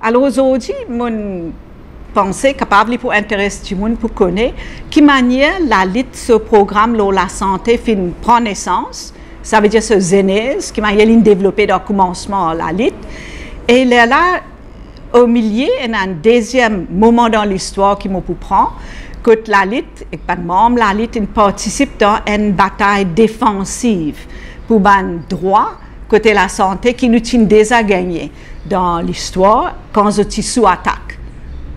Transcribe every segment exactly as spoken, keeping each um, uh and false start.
Alor, zordi, mo panse kapav li pou interes dimoun pou kone ki manier lalit so program lor lasante finn pran nesans, savedir so zenez, ki manier linn devlope dan koumansman lalit. E lerla, omilie, ena enn deziem moman dan listwar ki mo pou pran, kot lalit, ek bann manm lalit, inn partisip dan enn batay defansiv pou bann drwa kote lasante ki nou tinn deza gagne dan listwar, kan zot ti sou atak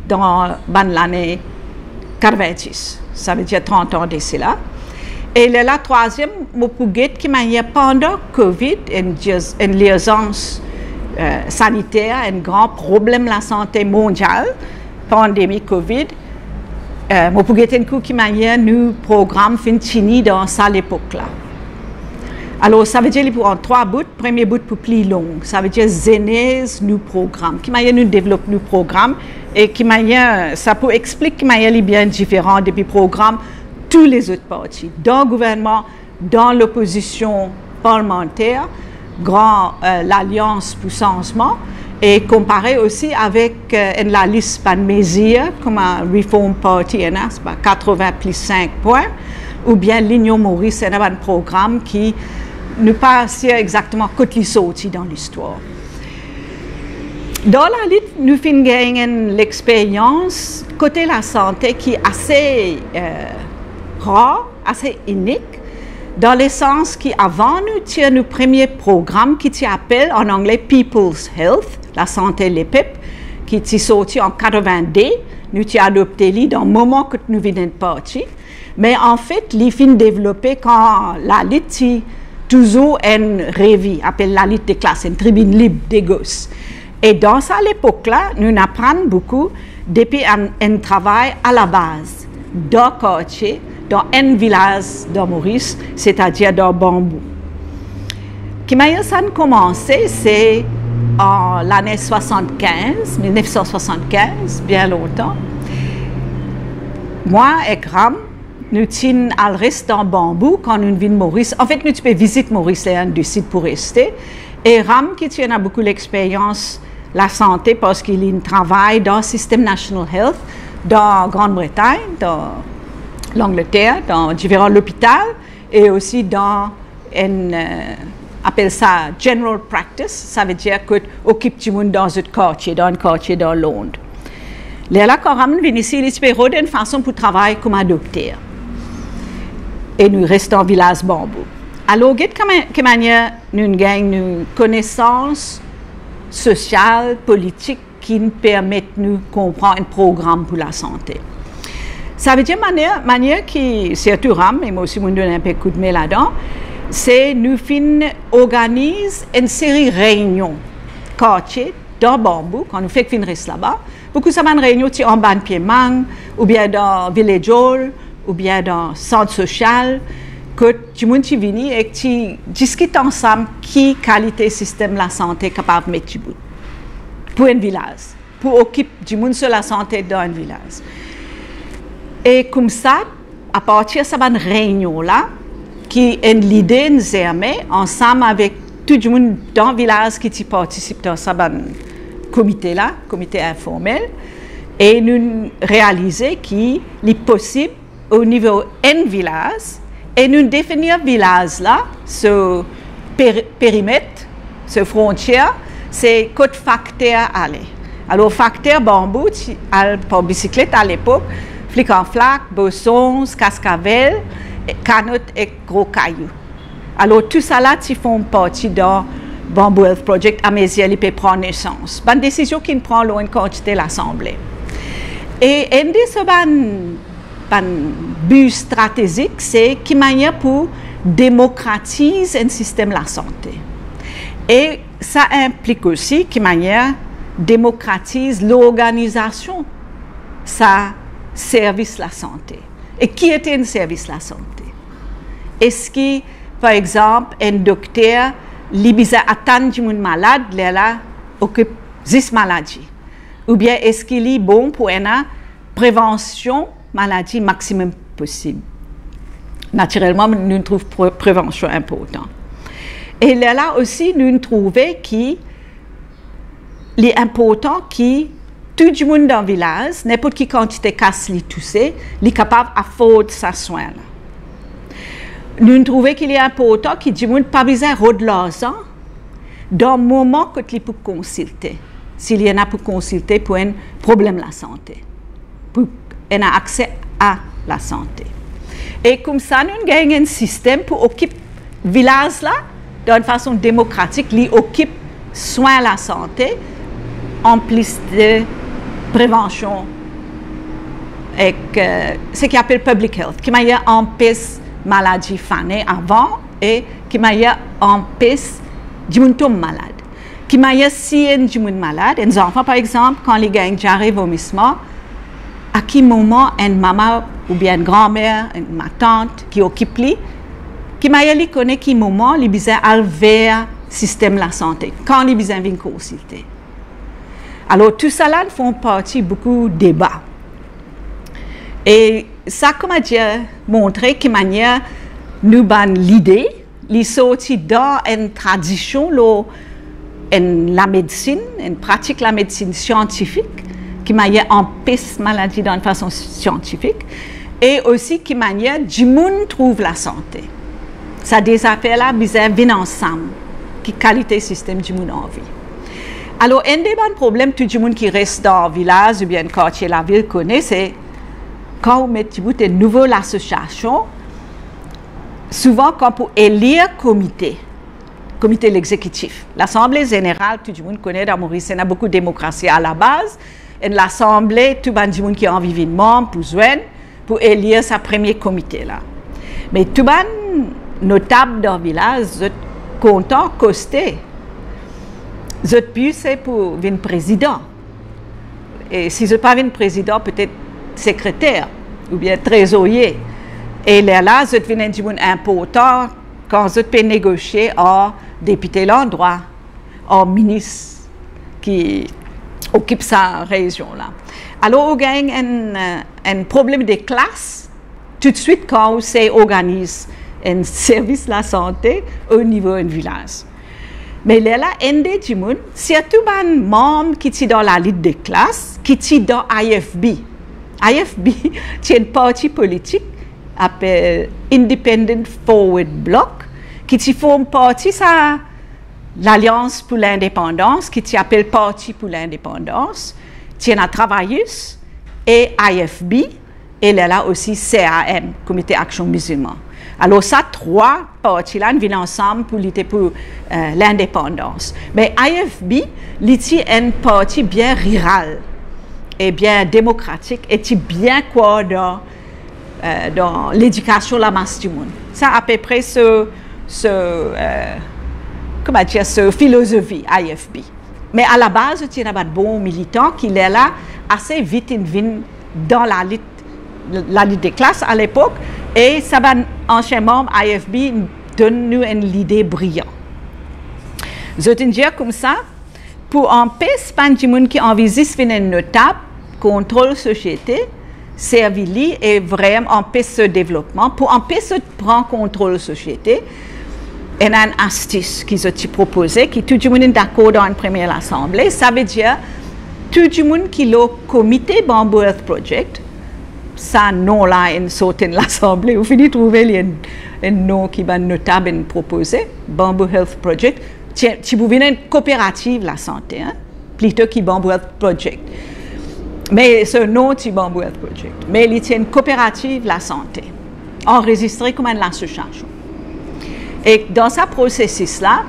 dan bann lane katrevindis, savedir trant an de sela. E lerla, trwaziem, mo pou get ki manier pandan Covid, enn dir-, enn lirzans, eh, saniter, enn gran problem lasante mondial, pandemi Covid, eh, mo pou get enn kou ki manier nou program finn tini dan sa lepok la. Alor, savedir li pou an trwa bout. Premie bout pou pli long, savedir zenez nou program, ki manier nou devlop nou program, e ki manier, sa pou explik ki manier li bien diferan depi program tou lezot parti, dan gouvernman, dan lopozision parlmanter, gran, eh, Lalians pou Sanzman, e konpare osi avek, eh, enn lalis bann mezir kouma Reform Party ena, se pa katreven plis sink pwin, oubien Linion Moris ena bann program ki nou pa sir exakteman kot li sorti dan listwar. Dan lalit, nou finn gagn enn lexperyans kote lasante ki ase, eh, rar, ase inik, dan lesans ki avan nou tir nou premie program ki ti apel an angle People's Health, Lasante Lepep, ki ti sorti an katrevinde, nou ti adopte li dan moman kot nou vinn enn parti. Me anfet, li finn devlope kan lalit ti touzour enn revi, apel Lalit de Klas, enn tribinn lib de gos. E dan sa lepok la, nou aprann boukou depi enn, enn travay alabaz, dan kartie, dan enn vilaz dan Moris, setadir dan Banbou. Ki manier sa inn koumanse, se an lane swasannkinz, mil nef san swasannkinz, bien lontan. Mwa ek Ram, nou tinn al res dan Banbou kan nou vinn Moris. Anfet, nou ti pe vizit Moris, ler nou desid pou reste. E Ram, ki ti ena boukou lexperyans lasante, parski linn travay dan sistem National Health, dan Grann Bretagn, dan Langleter, dan diferan lopital, e osi dan enn, eh, apel sa general practice, savedir kot okip dimoun dan zot kartie, dan enn kartie dan Lond. Lerla kan Ram vinn isi, li ti pe rod enn fason pou travay kouma dokter. E nou res dan vilaz Banbou. Alor, get ki ma-, ki manier nou gagn nou konesans sosial, politik, ki'nn permet nou konpran enn program pou lasante. Savedir manier, manier ki, sirtou Ram, e mwa osi mo'nn donn enpe koudme ladan, se nou finn organiz enn seri reynion kartie dan Banbou, kan nou fek finn res laba. Boukou sa bann reynion ti anba enn pie mang, oubien dan village hall, oubien dan sant sosial, kot dimoun ti vini ek ti diskit ansam ki kalite sistem lasante kapav met dibout pou enn vilaz, pou okip dimoun so lasante dan enn vilaz. E koumsa, apartir sa bann reynion la, ki enn lide inn zerme ansam avek tou dimoun dan vilaz ki ti partisip dan sa bann komite la, komite informel, e nou realize ki li posib o nivo enn vilaz, e nou definir vilaz la, so per-, perimet, so frontier, se kot fakter ale. Alor, fakter Banbou ti al par bisiklet alepok, Flikanflak, Bosonz, Kaskavel, Kanot ek Gro Kayou. Alor, tousala ti form parti dan Banbou Health Project amezir li pe pran nesans. Bann desizion ki'nn pran lor enn kantite lasanble. E enn de sa bann bann bi stratezik, se ki manier pou demokratiz enn sistem lasante. E sa inplik osi ki manier demokratiz lorganizasion sa servis lasante. E ki ete enn servis lasante? Eski, par exanp, enn dokter, li bizin atann dimoun malad, lerla okip zis maladi? Oubien eski li bon pou ena prevansion maladi maximum posib? Natirelman, nou trouv pre-, prevansion inportan. E lerla osi, nou trouve ki Li inportan ki tou dimoun dan vilaz, ninport ki kantite kas li touse, li kapav afford sa swin la. Nou'nn trouve ki li inportan ki dimoun pa bizin rod larzan dan moman kot li pou konsilte, si li ena pou konsilte pou enn problem lasante, pou ena akse a lasante. E koumsa, nou gagn enn sistem pou okip vilaz la dan enn fason demokratik, li okip swin lasante, anplis de prevansion ek, eh, seki apel public health, ki manier anpes maladi fane avan e ki manier anpes dimoun tom malad. Ki manier si enn dimoun malad, enn zanfan par exanp, kan li gagn diare, vomisman, a ki moman enn mama oubien enn granmer, enn matant ki okip li, ki manier li kone ki moman li bizin al ver sistem lasante, kan li bizin vinn konsilte. Alor, tousala finn fer parti boukou deba. E sa, kouma dir, montre ki manier nou bann lide, li sorti dan enn tradision lor enn lamedsin, enn pratik lamedsin siantifik, ki manier anpes maladi dan enn fason siantifik, e osi ki manier dimoun trouv lasante. Sa de zafer la bizin vinn ansam, ki kalite sistem dimoun anvi. Alor, enn de bann problem tou dimoun ki res dan vilaz oubien kartie lavil kone, se kan ou met dibout enn nouvo lasosiasion, souvan kan pou elir komite, komite lexekitif, lasanble zeneral, tou dimoun kone dan Moris ena boukou demokrasi alabaz, enn lasanble, tou bann dimoun ki anvi vinn manm pou zwenn, pou elir sa premie komite la. Me tou bann notab dan vilaz, zot kontan koste. Zot bi se pou vinn prezidan. E si zot pa vinn prezidan, petet sekreter oubien trezorie. E lerla, zot vinn enn dimoun inportan kan zot pe negosie ar depite landrwa, ar minis ki okip sa rezion la. Alor, ou gagn enn, eh, enn problem de klas toutswit kan ou sey organiz enn servis lasante o nivo enn vilaz. Me lerla, enn de dimoun, sirtou bann manm ki ti dan lalit de klas, ki ti dan I F B. I F B ti enn parti politik apel Independent Forward Bloc, ki ti form parti sa Lalians pou Lindepandans, ki ti apel Parti pou Lindepandans, ti ena Travayis e I F B, e lerla osi C A M, Komite Aksion Mizilman. Alor, sa trwa parti la inn vinn ansam pou lite pou, eh, lindepandans. Me I F B, li ti enn parti bien riral e bien demokratik e ti bien krwar dan, eh, dan ledikasion lamas dimoun. Sa apepre so, so, eh, kouma dir, so filozofi I F B. Me alabaz, ti ena bann bon militan ki lerla ase vit inn vinn dan lalit, lalit de klas alepok, e sa bann ansien manm I F B donn nou enn lide briyan. Zot inn dir koumsa, pou anpes bann dimoun ki anvi zis vinn enn notab kontrol sosiete, servi li e vrem anpes so devlopman, pou anpes zot pran kontrol sosiete, ena enn astis ki zot ti propoze, ki tou dimoun inn dakor dan enn premie lasanble, savedir tou dimoun ki lor komite Bamboo Health Project, sa non la inn sort enn lasanble, ou fini trouve li enn, enn non ki bann notab inn propoze, Bamboo Health Project, ti, ti pou vinn enn kooperativ lasante, hein, plito ki Bamboo Health Project. Me so non ti Bamboo Health Project. Me li ti enn kooperativ lasante, anrezistre kouma enn lasosiasion. E dan sa prosesis la,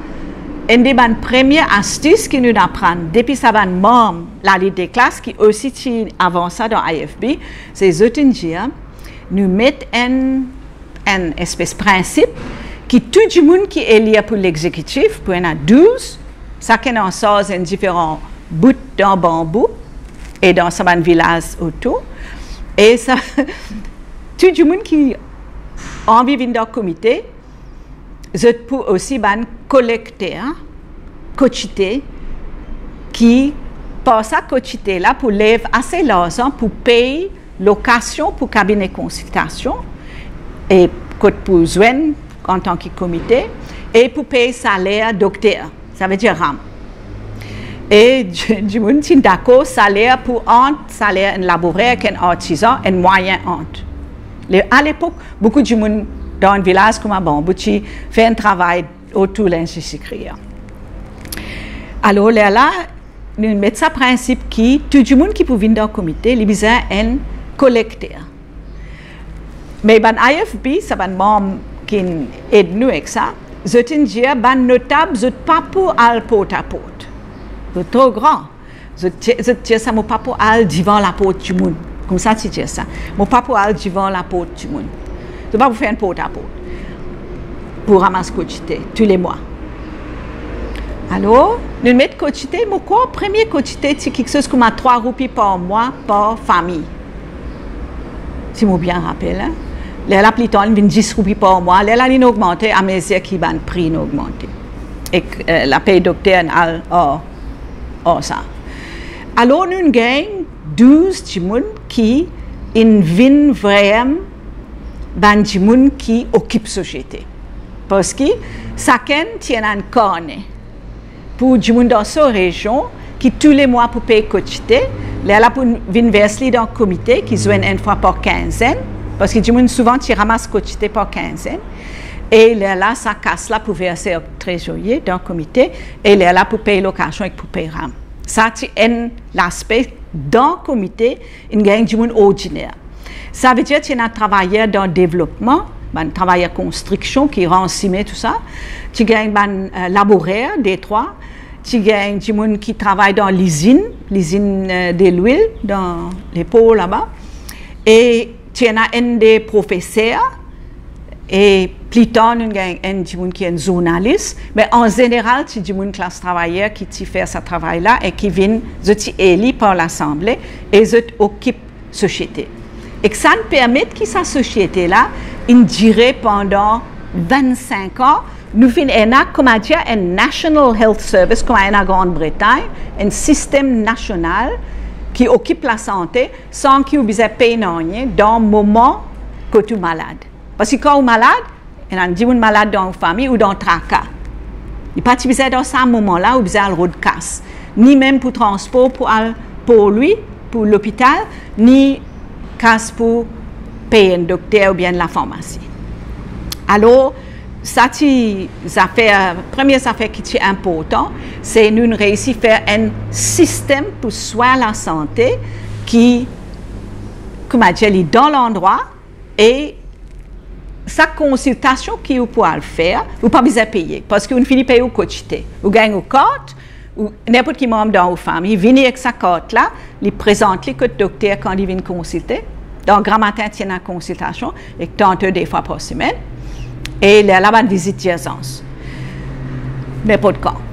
enn de bann premie astis ki nou aprann depi sa bann manm lalit de klas ki osi ti avan sa dan I F B, se zot inn dir, nou met enn enn espes prinsip ki tou dimoun ki elir pou lexekitif, pou ena douz, sakenn ansarz enn diferan bout dan banbou e dan sa bann vilaz otour, e sa, tou dimoun ki anvi vinn dan komite, zot pou osi bann kolekter, kotite, ki par sa kotite la pou lev ase larzan pou pey lokasion pou kabine konsiltasion, e kot pou zwenn antan ki komite, e pou pey saler dokter, savedir ram. E di-, dimoun ti dakor saler pou ant saler enn labourer ek enn artizan, enn mwayin ant. Le-, alepok, boukou dimoun dan enn vilaz kouma Banbou ti fer enn travay otour linzindistri. Alor, lerla, nou met sa prinsip ki tou dimoun ki pou vinn dan komite, li bizin enn kolekter. Me bann I F B, sa bann manm ki'nn ed nou ek sa, zot inn dir bann notab, zot pa pou al port a port. Zot tro gran. Zot ti-, zot dir sa, "Mo pa pou al divan laport dimoun." Koumsa ti dir sa, "Mo pa pou al divan laport dimoun." Zot pa pou fer enn port a port pou ramas kotite tou le mwa. Alor, nou met kotite, mo krwar premie kotite ti kiksoz kouma trwa roupi par mwa par fami. Si mo bien rapel, en. Lerla pli tar, li vinn dis roupi par mwa. Lerla, li'nn ogmante amezir ki bann pri inn ogmante. Ek, eh, lapey dokter inn al ar, ar sa. Alor, nou'nn gagn douz dimoun ki inn vinn vremem bann dimoun ki okip sosiete. Parski sakenn ti ena enn karne pou dimoun dan so rezion ki tou le mwa pou pey kotite, lerla pou vinn vers li dan komite ki zwenn enn fwa par kinzenn, parski dimoun souvan ti ramas kotite par kinzenn, e lerla sa kas la pou verse trezorye dan komite, e lerla pou pey lokasion ek pou pey ram. Sa ti enn laspe dan komite inn gagn dimoun ordiner. Savedir ti ena travayer dan devlopman, bann travayer konstriksion ki rans sime, tou sa. Ti gagn bann, eh, labourer, de trwa. Ti gagn dimoun ki travay dan lizinn, lizinn, eh, de lwil, dan lepor laba. E ti ena enn de profeser, e pli tar, nou gagn enn dimoun ki enn zournalis, me an zeneral, ti dimoun klas travayer ki ti fer sa travay la e ki vinn, zot ti eli par Lasanble e zot okip sosiete. Ek sa inn permet ki sa sosiete la inn dire pandan vennsenk an, nou finn ena, kouma dir, enn National Health Service, kouma ena Gran Bretagn, enn sistem nasional ki okip lasante, san ki ou bizin pey nanye dan moman kot ou malad. Parski kan ou malad, ena dimoun malad dan ou fami, ou dan traka. Li pa ti bizin dan sa moman la ou bizin al rod kas, ni mem pou transpor pou al Port Louis, pou lopital, ni kas pou pey enn dokter oubien enn lafarmasi. Alor, sa ti zafer, premie zafer ki ti inportan, se nou'nn reisi fer enn sistem pou swin lasante ki, kouma dir, li dan landrwa, e sa konsiltasion ki ou pou al fer, ou pa bizin peye, parski ou'nn fini pey ou kotite. Ou gagn ou kart, ou ninport ki manm dan ou fami vini ek sa kart la, li prezant li kot dokter kan li vinn konsilte. Dan gramatin ti ena konsiltasion, ek tanto de fwa par semenn. E lerla bann vizit dirzans. Ninport kan.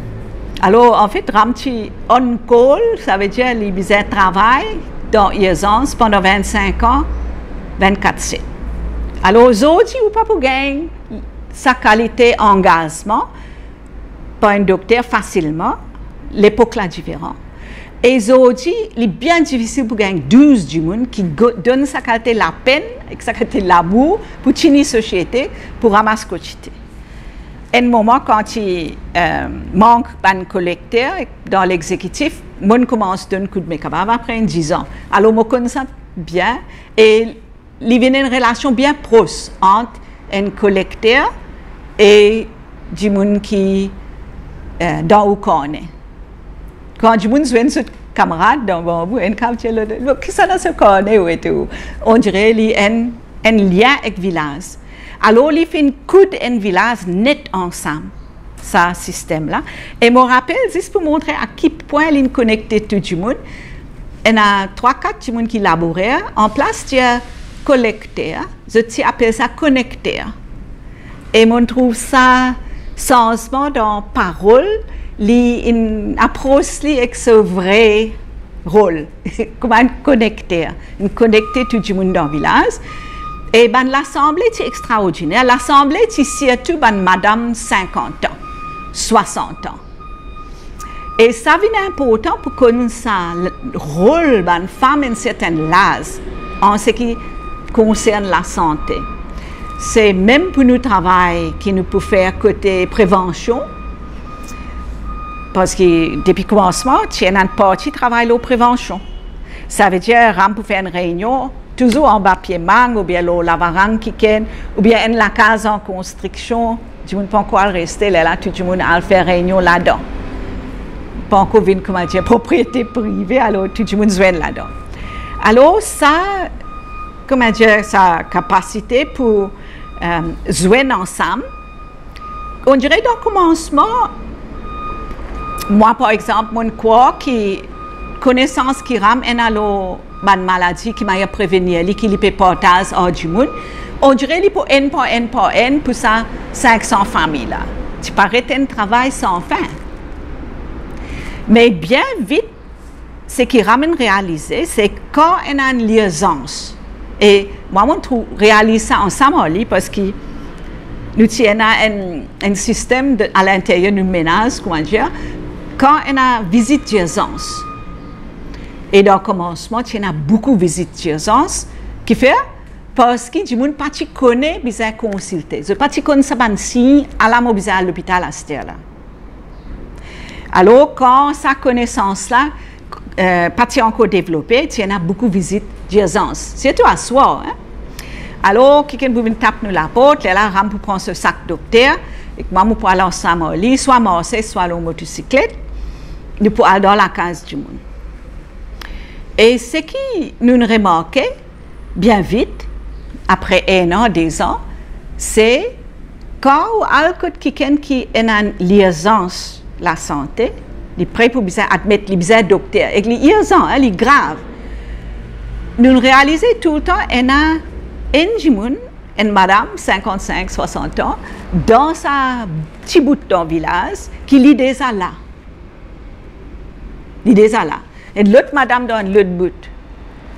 Alor, anfet, ram ti on call, savedir li bizin travay dan irzans pandan vennsenk an, vennkat set. Alor, zordi, ou pa pou gagn sa kalite angazman par enn dokter fasilman, lepok la diferan. E zordi, li bien difisil pou gagn douz dimoun ki go-, donn sa kalite lapenn ek sa kalite lamour pou tini sosiete, pou ramas kotite. Enn moman, kan ti, eh, mank bann kolekter dan lexekitif, mo'nn koumans donn koudme, kapav apre enn diz an. Alor, mo konn sa bien, e li vinn enn relasion bien pros ant enn kolekter e dimoun ki, eh, dan ou karne. Kan dimoun zwenn zot kamarad dan Banbou, enn kav dir lot, "Bon, kisannla so karne ou ete ou?" Ondire li enn, enn lien ek vilaz. Alor, li finn koud enn vilaz net ansam, sa sistem la. E mo rapel, zis pou montre a ki pwin li'nn konekte tou dimoun, ena trwa, kat dimoun ki labourer, anplas dir kolekter, zot ti apel sa konekter. E mo'nn trouv sa sanzman dan parol, li inn apros li ek so vre rol, kouma enn konekter, inn konekte tou dimoun dan vilaz. E bann lasanble ti extraordiner. Lasanble ti sirtou bann madam sinkant an, swasant an. E sa vinn inportan pou konn sa l-, rol bann fam enn sertin laz an seki konsern lasante. Se mem pou nou travay ki nou pou fer kote prevansion, Parski depi koumansman, ti ena enn parti travay lor prevansion. Savedir, ram pou fer enn reynion, touzour anba pie mang oubien lor lavarang kikenn, oubien enn lakaz an konstriksion, dimoun pankor al reste, lerla tou dimoun al fer reynion ladan. Pankor vinn, koumadir, propriete prive, alor tou dimoun zwenn ladan. Alor sa, koumadir, sa kapasite pou, eh, zwenn ansam, on dirait dan koumansman, mwa, par exanp, mo'nn krwar ki konesans ki ram ena lor bann maladi, ki manier prevenir li, ki li pe partaz ar dimoun, on dirait li pou enn par enn par enn pou sa sink san fami la. Ti paret enn travay san fin. Me bien vit, seki ram inn realize, se kan ena enn lirzans. E mwa, mo'nn trouv, realiz sa ansam ar li, parski nou ti ena enn, enn sistem de, a linteryer nou menaz, koumadir, kan ena vizit dirzans. E dan koumansman, ti ena boukou vizit dirzans, kifer, parski dimoun pa ti kone bizin konsilte. Zot pa ti konn sa bann sign, ala mo bizin al lopital aster la. Alor, kan sa konesans la, eh, pa ti ankor devlope, ti ena boukou vizit dirzans, sirtou aswar, hein. Alor, kikenn pou vinn tap nou laport, lerla ram pou pran so sak dokter, ek mwa mo pou al ansam ar li, swa marse, swa lor motosiklet, nou pou al dan lakaz dimoun. E seki nou'nn remarke, bien vit, apre enn an, de zan, se kan ou al kot kikenn ki ena enn lirzans lasante, li pre pou bizin admet, li bizin dokter, ek li irzan, hein, li grav. Nou'nn realize toultan ena enn dimoun, enn madam, sinkant-sink, swasant an, dan sa ti bout dan vilaz, ki li deza la. Li deza la. Enn lot madam dan enn lot bout.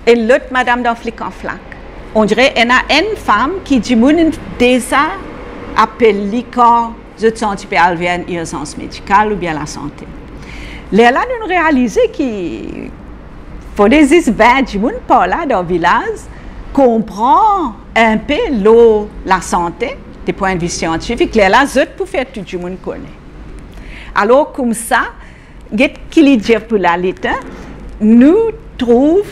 Enn lot madam dan flik an flak. On dirait ena enn fam ki dimoun inn deza apel li kan zot santi pe al ver enn irzans medikal oubien lasante. Lerla nou'nn realize ki fode zis vin dimoun par la dan vilaz konpran inpe lor lasante, de pwin de vi siantifik, lerla zot pou fer tou dimoun kone. Alor, koumsa, get ki li dir pou lalit, hein? Nou trouv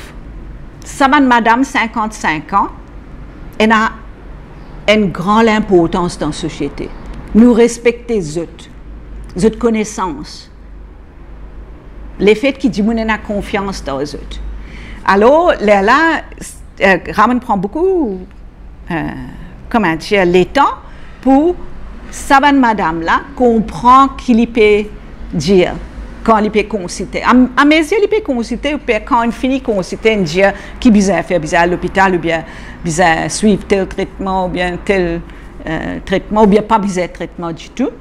sa bann madam sinkant-sink an ena enn gran linportans dan sosiete. Nou respekte zot, zot konesans, lefet ki dimoun ena konfians dan zot. Alor, lerla, eh, ram inn pran boukou, eh, koman dir, letan pou sa bann madam la konpran ki li pe dir kan li pe konsilte. A, amezir li pe konsilte, ou pe, kan inn fini konsilte, inn dir ki bizin fer, bizin al lopital, oubien bizin swiv tel tretman, oubien tel, eh, tretman, oubien pa bizin tretman ditou.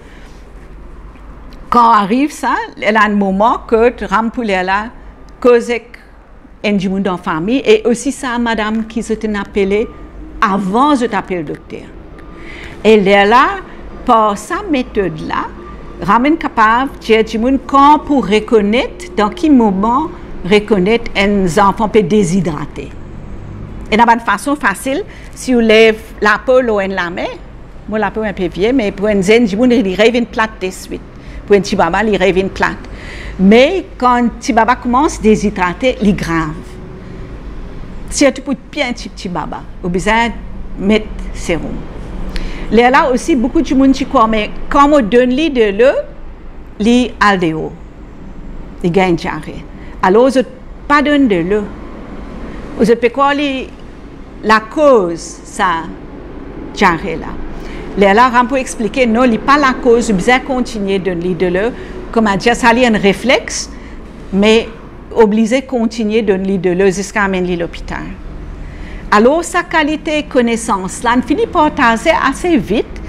Kan ariv sa, ena enn moman kot ram pou lerla koz ek enn dimoun dan fami, e osi sa madam ki zot inn apele avan zot apel dokter. E lerla, par sa metod la, ram inn kapav dir dimoun kan pou rekonet, dan ki moman rekonet enn zanfan pe dezidrate. Ena bann fason fasil, si ou lev lapo lor enn lame, mo lapo inpe vie, me pou enn zenn dimoun, li revinn plat deswit. Pou enn ti baba, li revinn plat. Me kan ti baba koumans dezidrate, li grav. Sirtou pou pli ti, ti baba, ou bizin met serom. Lerla osi, boukou dimoun ti krwar, me kan mo donn li delo, li al deor, li gagn diare. Alor, zot pa donn delo. Zot pe krwar li lakoz sa diare la. Lerla, ram pou explike, non, li pa lakoz, ou bizin kontigne donn li delo. Kouma dir, sa li enn reflex, me oblize kontigne donn li delo ziska amenn li lopital. Alor, sa kalite konesans la, inn fini partaze ase vit,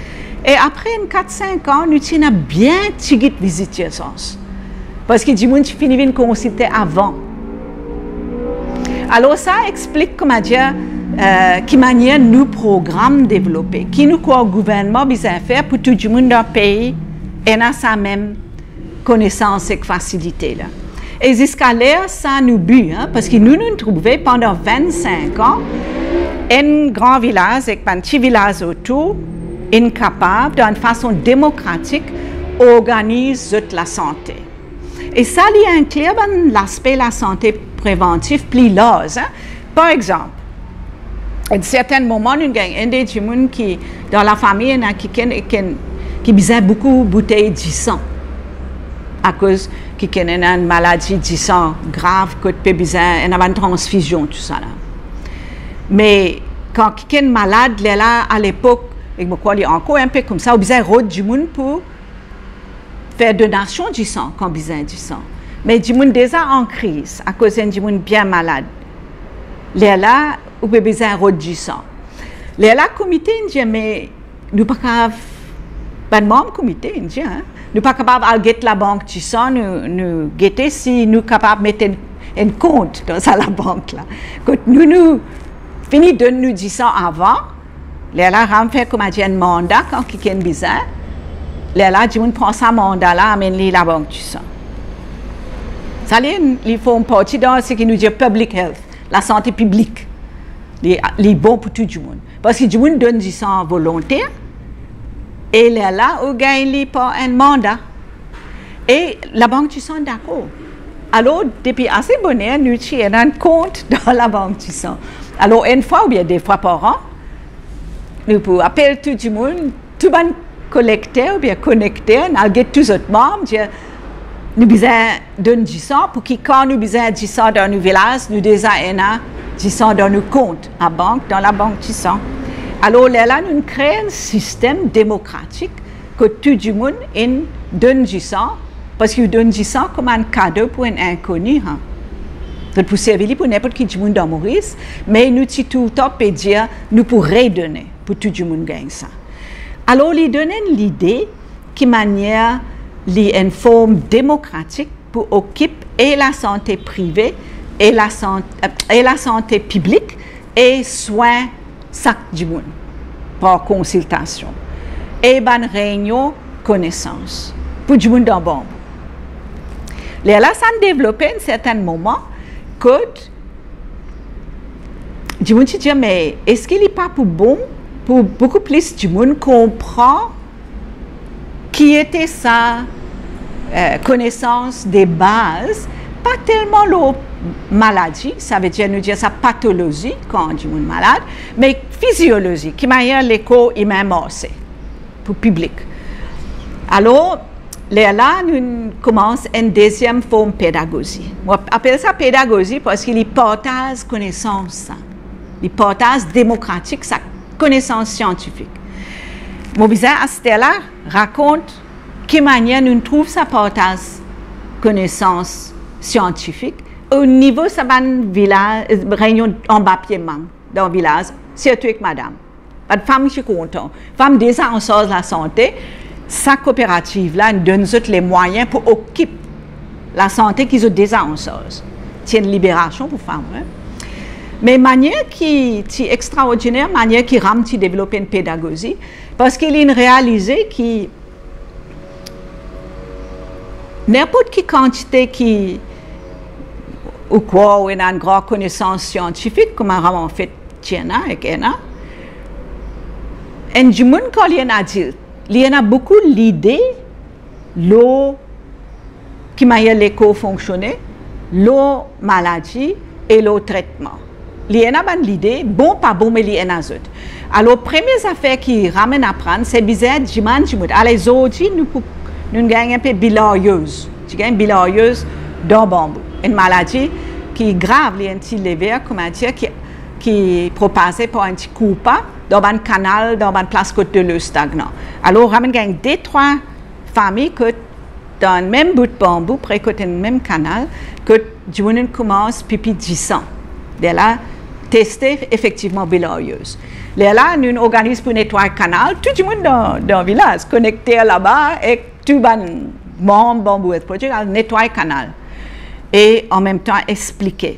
e apre enn kat-sink an, nou ti ena bien tigit vizit dirzans. Parski dimoun ti fini vinn konsilte avan. Alor, sa explik, kouma dir, eh, ki manier nou program devlope, ki nou krwar gouvernman bizin fer pou tou dimoun dan pei ena sa mem konesans ek fasilite la. E ziska ler sa nou bi, hein, parski nou, nou trouve pandan vinn-sink an, enn gran vilaz ek bann ti vilaz otour, inn kapav, dan enn fason demokratik, organiz zot lasante. E sa, li inklir bann laspe lasante prevantif pli larz, en. Par exanp, enn sertenn moman, nou gagn enn de dimoun ki, dan lafami, ena kikenn, kikenn, ki bizin boukou boutey disan, akoz kikenn ena enn maladi disan grav, kot pe bizin ena bann transfizion, tousala. Me kan kikenn malad, lerla, alepok, e mo krwar li ankor inpe koumsa, ou bizin rod dimoun pou fer donasion disan kan bizin disan. Me dimoun deza an kriz, akoz enn dimoun bien malad. Lerla, ou pe bizin rod disan. Lerla komite inn dir, me nou pa kapav, bann manm komite inn dir, en, nou pa kapav al get labank disan, nou, nou gete si nou kapav met enn, enn kont dan sa labank la. Kot nou, nou fini donn nou disan avan, lerla RAMM fer, koumadir, enn manda kan kikenn bizin. Lerla dimoun pran sa manda la, amenn li labank disan. Sa li, li form parti dan seki nou dir public health, lasante piblik. Li, li bon pou tou dimoun. Parski dimoun donn disan volonter, e lerla ou gagn li par enn manda. E labank disan dakor. Alor, depi ase boner, nou ti ena enn kont dan labank disan. Alor, enn fwa oubien de fwa par an, nou pou apel tou dimoun, tou bann kolekter oubien konekter, nou al get tou zot manm, dir, nou bizin donn disan, pou ki kan nou bizin disan dan nou vilaz, nou deza ena disan dan nou kont labank, dan labank disan. Alor, lerla nou kre enn sistem demokratik, kot tou dimoun inn donn disan, parski ou donn disan kouma enn kado pou enn inkoni, en. Zot pou servi li pou ninport ki dimoun dan Moris, me nou ti toultan pe dir nou pou redone pou tou dimoun gagn sa. Alor, li donn enn lide ki manier li enn form demokratik pou okip e lasante prive, e lasan-, e lasante piblik, e swin sak dimoun, par konsiltasion, e bann reynion konesans pou dimoun dan Banbou. Lerla sa inn devlope enn sertenn moman, kot dimoun ti dir, me eski li pa pou bon pou boukou plis dimoun konpran ki ete sa, eh, konesans de baz, pa telman lor maladi, savedir nou dir sa patolozi kan dimoun malad, me fiziolozi, ki manier lekor imin marse pou piblik. Alor, lerla nou koumans enn deziem form pedagozi. Mo ap-, apel sa pedagozi parski li partaz konesans sa. Li partaz demokratik sa konesans siantifik. Mo bizin aster la rakont ki manier nou trouv sa partaz konesans siantifik o nivo sa bann vila-, reynion anba pie mang dan vilaz, sirtou ek madam. Bann fam ti kontan. Fam deza ansarz lasante, sa kooperativ la donn zot lemwayin pou okip lasante ki zot deza ansarz. Ti enn liberasion pou fam, wi. Me manier ki ti extraordiner, manier ki RAMM ti devlope enn pedagozi, parski li inn realize ki ninport ki kantite ki ou krwar ou ena enn gran konesans siantifik, kouma RAMM anfet ti ena ek ena, enn dimoun kan li enn adilt, li ena boukou lide lor ki manier lekor fonksione, lor maladi e lor tretman. Li ena bann lide, bon, pa bon, me li ena zot. Alor, premie zafer ki RAMM inn aprann, se bizin dimann dimoun. Ale, zordi, nou pou, nou gagn inpe bilaryoz. Ti gagn bilaryoz dan Banbou. Enn maladi ki grav, li enn ti lever, koumadir, ki, ki propaze par enn ti koupa dan bann kanal, dan bann plas kot delo stagnan. Alor, RAMM inn gagn de, trwa fami kot dan mem bout Banbou, pre kot enn mem kanal, kot dimoun inn koumans pipi disan. Lerla teste efektivman bilaryoz. Lerla nou organiz pou netway kanal, tou dimoun dan, dan vilaz, konekter laba, ek tou bann manm Banbou Health Project al netway kanal. E anmemtan explike.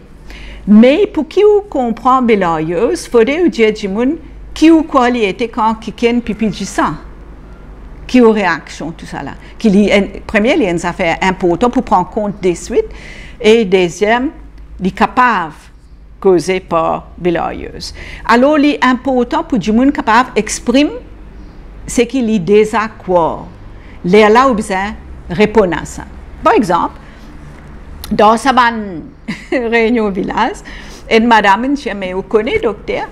Me pou ki ou konpran bilaryoz, fode ou dir dimoun ki ou krwar li ete kan kikenn pipi disan. Ki ou reaksion, tousala. Ki li enn, premie, li enn zafer inportan pou pran kont deswit, e deziem, li kapav koze par bilaryoz. Alor, li inportan pou dimoun kapav exprim seki li deza krwar. Lerla ou bizin reponn a sa. Par exanp, dan sa bann reynion vilaz, enn madam inn dir, "Me ou kone dokter,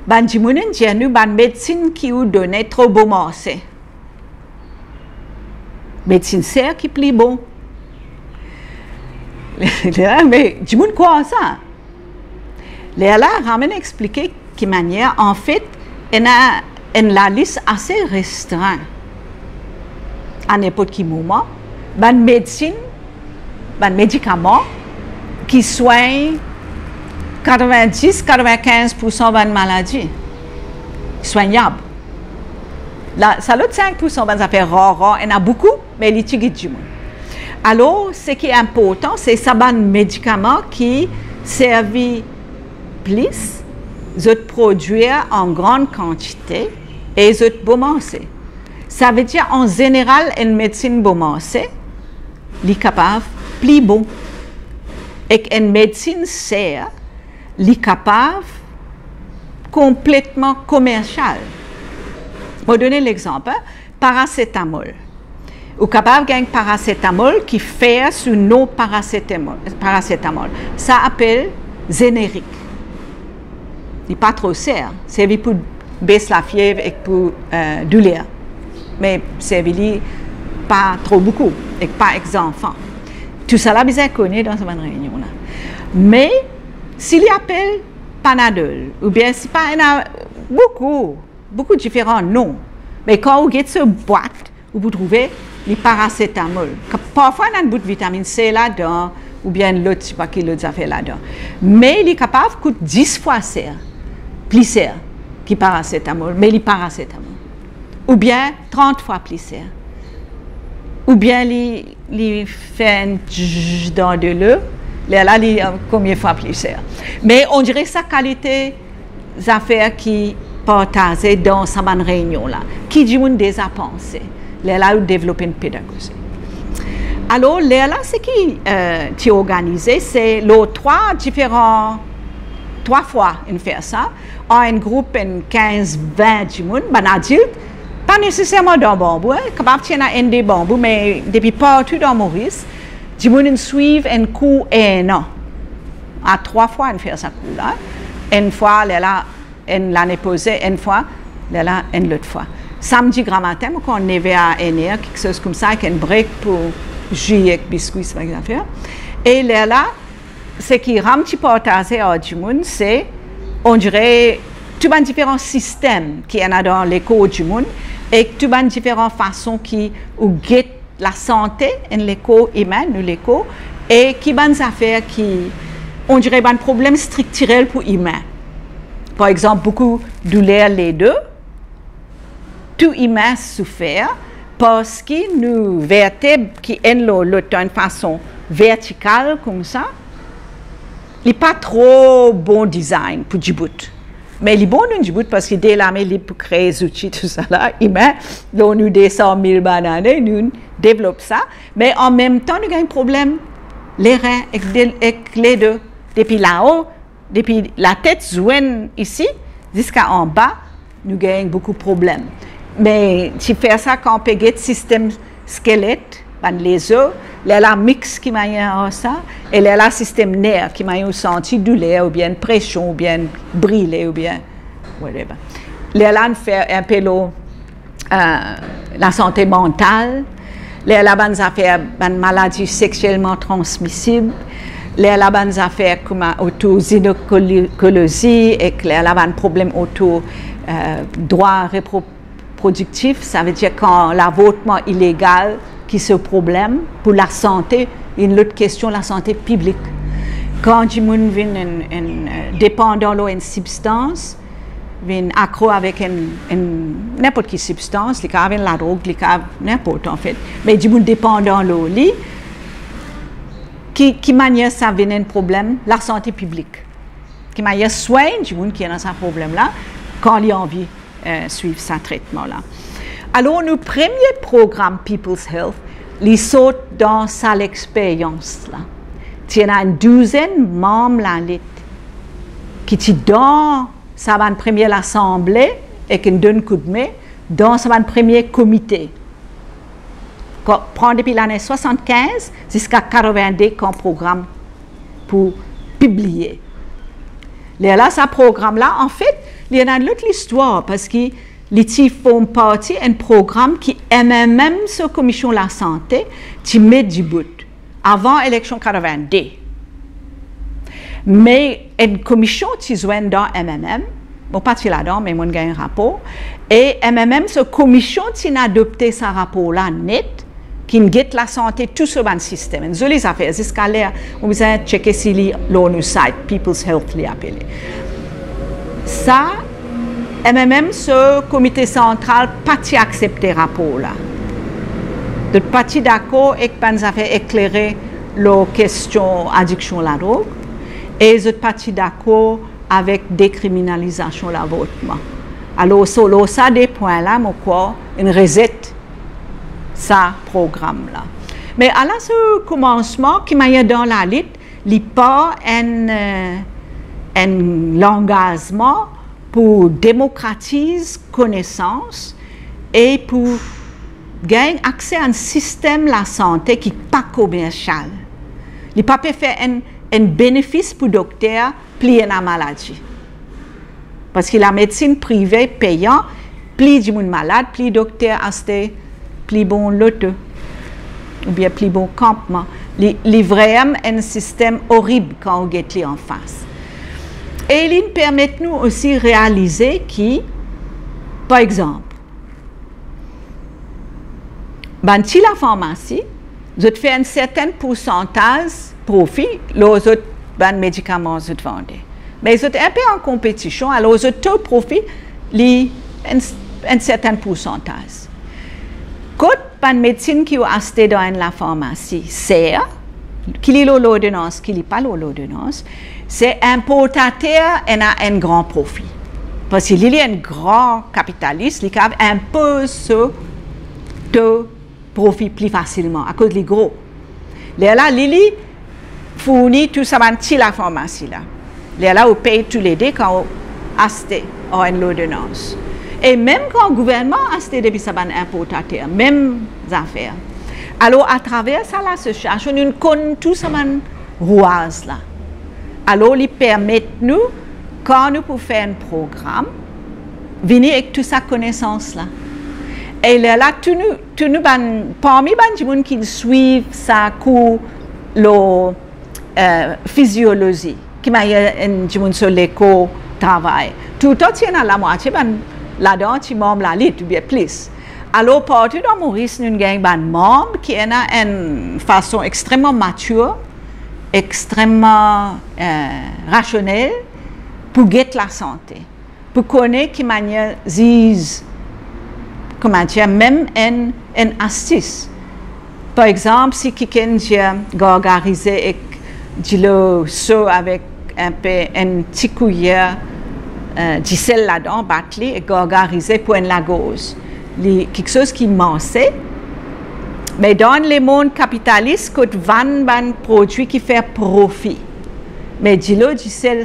bann dimoun inn dir nou bann medsin ki ou done tro bon marse. Medsin ser ki pli bon." Me dimoun krwar sa. Lerla Ram inn explike ki manier, anfet, ena enn lalis ase restrin. A ninport ki moman, bann medsin, bann medikaman ki swegn katrevin-dis, katrevin-kinz poursan bann maladi swenyab. La, sa lot sink poursan bann zafer rar, rar, ena boukou, me li ti gid dimoun. Alor, seki inportan, se sa bann medikaman ki servi plis, zot prodwir an gran kantite e zot bon marse. Savedir, an zeneral, enn medsin bon marse, li kapav pli bon. Ek enn medsin ser, li kapav konpletman komersial. Mo donn enn lexanp, en. Parasetamol. Ou kapav gagn parasetamol ki fer sou nom parasetamol, parasetamol. Sa apel zenerik. Li pa tro ser, servi pou bes lafiev ek pou, eh, douler. Me servi li pa tro boukou ek pa ek zanfan. Tousala bizin kone dan sa bann reynion la. Me si li apel Panadol, oubien si pa, ena boukou, boukou diferan nom. Me kan ou get so bwat, ou pou trouve li parasetamol. Ka-, parfwa ena enn bout vitaminn C ladan, oubien enn lot, sipa ki lot zafer ladan. Me li kapav kout dis fwa ser, pli ser ki parasetamol, me li parasetamol. Oubien trant fwa pli ser. Oubien li, li fer enn zzzz dan delo, lerla li, eh, konbien fwa pli ser. Me on dire sa kalite zafer ki partaze dan sa bann reynion la, ki dimoun deza panse, lerla ou devlop enn pedagozi. Alor, lerla seki, eh, ti organize, se lor trwa diferan, trwa fwa inn fer sa, ar enn group enn kinz, vin dimoun, bann adilt, pa neseserman dan Banbou, en, kapav ti ena enn de Banbou, me depi partou dan Moris, dimoun inn swiv enn kour enn an. A trwa fwa inn fer sa kour la. Enn fwa, lerla, enn lane proze, enn fwa, lerla, enn lot fwa. Samdi gramatin, mo krwar neve a enn er, kiksoz koumsa, ek enn break pou zwi ek biskwi, sa bann zafer. E lerla, seki Ram ti partaze ar dimoun, se, on dire, tou bann diferan sistem ki ena dan lekor dimoun, ek tou bann diferan fason ki ou get lasante enn lekor imin, nou lekor, e ki bann zafer ki, on dire, bann problem striktirel pou imin. Par exanp, boukou douler ledo, tou imin soufer parski nou verteb ki enn lor lot dan enn fason vertikal koumsa, li pa tro bon design pou dibout. Me li bon nou dibout parski de lame lib pou kree zouti, tousala, imin, lor nou de san mil bann ane, nou devlop sa. Me anmemtan, nou gagn problem lerin ek de, ek ledo. Depi lao, depi latet zwenn isi, ziska anba, nou gagn boukou problem. Me ti fer sa kan pe get sistem skelet, bann lezo, lerla mix ki manier ar sa, e lerla sistem ner ki manier ou santi douler, oubien presion, oubien brile, oubien whatever. Lerla nou fer enpe lor, eh, lasante mantal, lerla bann zafer, bann maladi sexielman transmisib, lerla bann zafer kouma otour zinekolozi, ek lerla bann problem otour, eh, drwa repro-, prodiktif, savedir kan lavortman ilegal ki so problem pou lasante, enn lot kestion lasante piblik. Kan dimoun vinn enn, enn, eh, depandan lor enn sibstans, vinn akro avek enn, enn, ninport ki sibstans, li kapav enn ladrog, li kapav ninport anfet, me dimoun depandan lor li, ki, ki manier sa vinn enn problem lasante piblik? Ki manier swegn dimoun ki ena sa problem la, kan li anvi, eh, swiv sa tretman la? Alor, nou premie program People's Health, li sort dan sa lexperyans la. Ti ena enn douzenn manm lalit ki ti dan sa bann premie lasanble ek inn donn koudme dan sa bann premie komite. Kan, pran depi lane swasannkinz ziska katrevinde, kan program pou pibliye. Lerla sa program la, anfet, li ena enn lot listwar, parski li ti form parti enn program ki M M M so Komisyon Lasante ti met dibout avan eleksion katrevinde. Me enn komisyon ti zwenn dan M M M, mo pa ti ladan, me mo'nn gagn rapor, e M M M so komisyon ti'nn adopte sa rapor la net, ki'nn get lasante tou so bann sistem. Enn zoli zafer, ziska ler, ou bizin tcheke si li lor nou site, People's Health li apele. Sa, M M M so komite santral pa ti aksepte rapor la. Zot pa ti dakor ek bann zafer eklere lor kestion adiksion ladrog, e zot pa ti dakor avek dekriminalizasion lavortman. Alor, so, lor sa de pwin la, mo krwar, inn rezet sa program la. Me ala so koumansman, ki manier dan lalit, li par enn, eh, enn langazman pou demokratiz konesans e pou gagn akse a enn sistem lasante ki pa komersial. Li pa pe fer enn, enn benefis pou dokter pli ena maladi. Parski lamedsin prive peyan, pli dimoun malad, pli dokter aste pli bon loto, oubien pli bon kanpman. Li, li vremem enn sistem orib kan ou get li anfas. E li'nn permet nou osi realize ki, par exanp, bann ti lafarmasi, zot fer enn sertenn poursantaz profi lor zot bann medikaman zot vande. Me zot inpe an konpetision, alor zot to profi, li enn, enn sertenn poursantaz. Kot bann medsin ki ou aste dan enn lafarmasi ser, ki li lor lordonans, ki li pa lor lordonans, se inportater ena enn gran profi. Parski li, li enn gran kapitalis, li kapav inpoz so to profi pli fasilman, akoz li gro. Lerla, li, li fourni tou sa bann ti lafarmasi la. Lerla, ou pey toulede kan ou aste ar enn lordonans. E mem kan gouvernman aste depi sa bann inportater, mem zafer. Alor, atraver sa lasosiasion, nou konn tou sa bann rouaz la. Alor, li permet nou, kan nou pou fer enn program, vini ek tou sa konesans la. E lerla, tou nou, tou nou bann, parmi bann dimoun ki swiv sa kour lor, eh, fiziolozi, ki manier enn dimoun so lekor travay, toultan ti ena lamwatie bann ladan ti manm lalit oubien plis. Alor, partou dan Moris, nou gagn bann manm ki ena enn fason extrememan matir, extrememan, eh, rasionel pou get lasante, pou kone ki manier ziz, kouma dir, mem enn, enn astis. Par exanp, si kikenn dir gargarize ek dilo so avek inpe, enn ti kouyer, eh, disel ladan, bat li ek gargarize pou enn lagorz. Li kiksoz ki marse, me dan lemond kapitalis, kot vann bann prodwi ki fer profi, me dilo disel,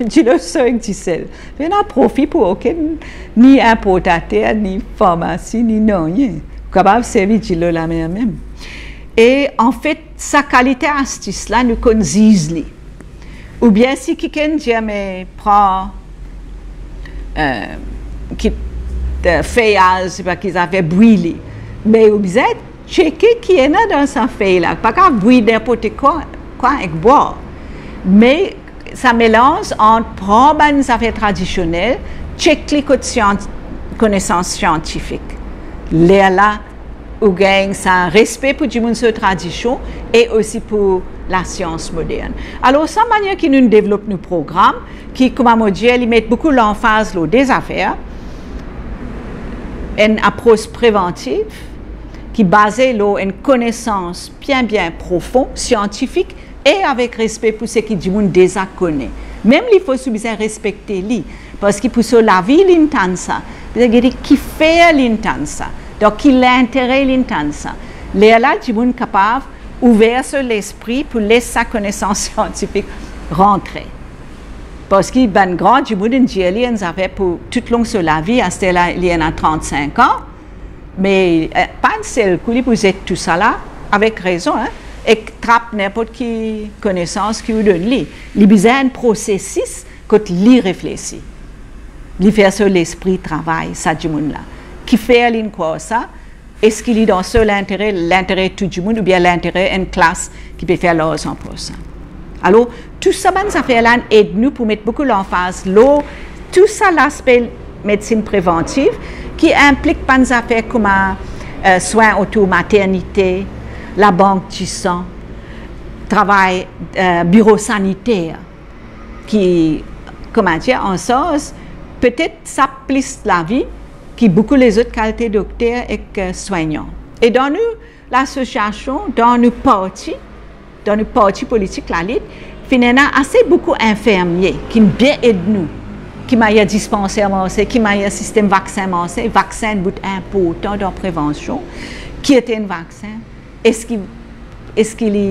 dilo so ek disel, pena profi pou okenn, ni inportater, ni farmasi, ni nanye. Ou kapav servi dilo lamer mem. E anfet, sa kalite astis la, nou konn ziz li. Oubien si kikenn dir, me pran, eh, ki, eh, feyaz, sepa ki zafer, bwi li. Me ou bizin tcheke ki ena dan sa fey la. Pa kapav bwi ninport kwa, kwa ek bwar. Me sa melanz ant pran bann zafer tradisionel, tchek li kot sian-, konesans siantifik. Lerla, ou gagn sa respe pou dimoun so tradision e osi pou lasians modern. Alor, sa manier ki nou devlop nou program, ki, kouma mo dir, li met boukou lanfaz lor de zafer, enn apros prevantif, ki baze lor enn konesans bien, bien profon, siantifik, e avek respe pou seki dimoun deza kone. Mem li fos, ou bizin respekte li, parski pou so lavi li'nn tann sa. Bizin gete kifer li'nn tann sa, dan ki lintere li'nn tann sa. Lerla dimoun kapav ouver so lespri pou les sa konesans siantifik rantre. Parski bann gran dimoun inn dir li enn zafer pou toutlong so lavi, aster la li ena trant-sink an, Me, eh, pa enn sel kou li pou zet tousala, avek rezon, en, ek trap ninport ki konesans ki ou donn li. Li bizin enn prosesis kot li reflesi. Li fer so lespri travay, sa dimoun la. Kifer linn krwar sa? Eski li dan so lintere, lintere tou dimoun, oubien lintere enn klas ki pe fer larzan pos? Alor, tou sa bann zafer la inn ed nou pou met boukou lanfaz lor tou sa laspe medsin prevantiv ki inplik bann zafer kouma, eh, swin otour maternite, labank disan, travay, eh, biro saniter ki, kouma dir, ansarz petet sa plis lavi ki boukou lezot kalite dokter ek, eh, swegnan. E dan nou lasosiasion, dan nou parti, dan nou parti politik Lalit, finn ena ase boukou infirmie ki'nn bien ed nou, ki manier dispanser marse, ki manier sistem vaksin marse. Vaksin enn bout inportan dan prevansion. Ki ete enn vaksin? Eski, eski li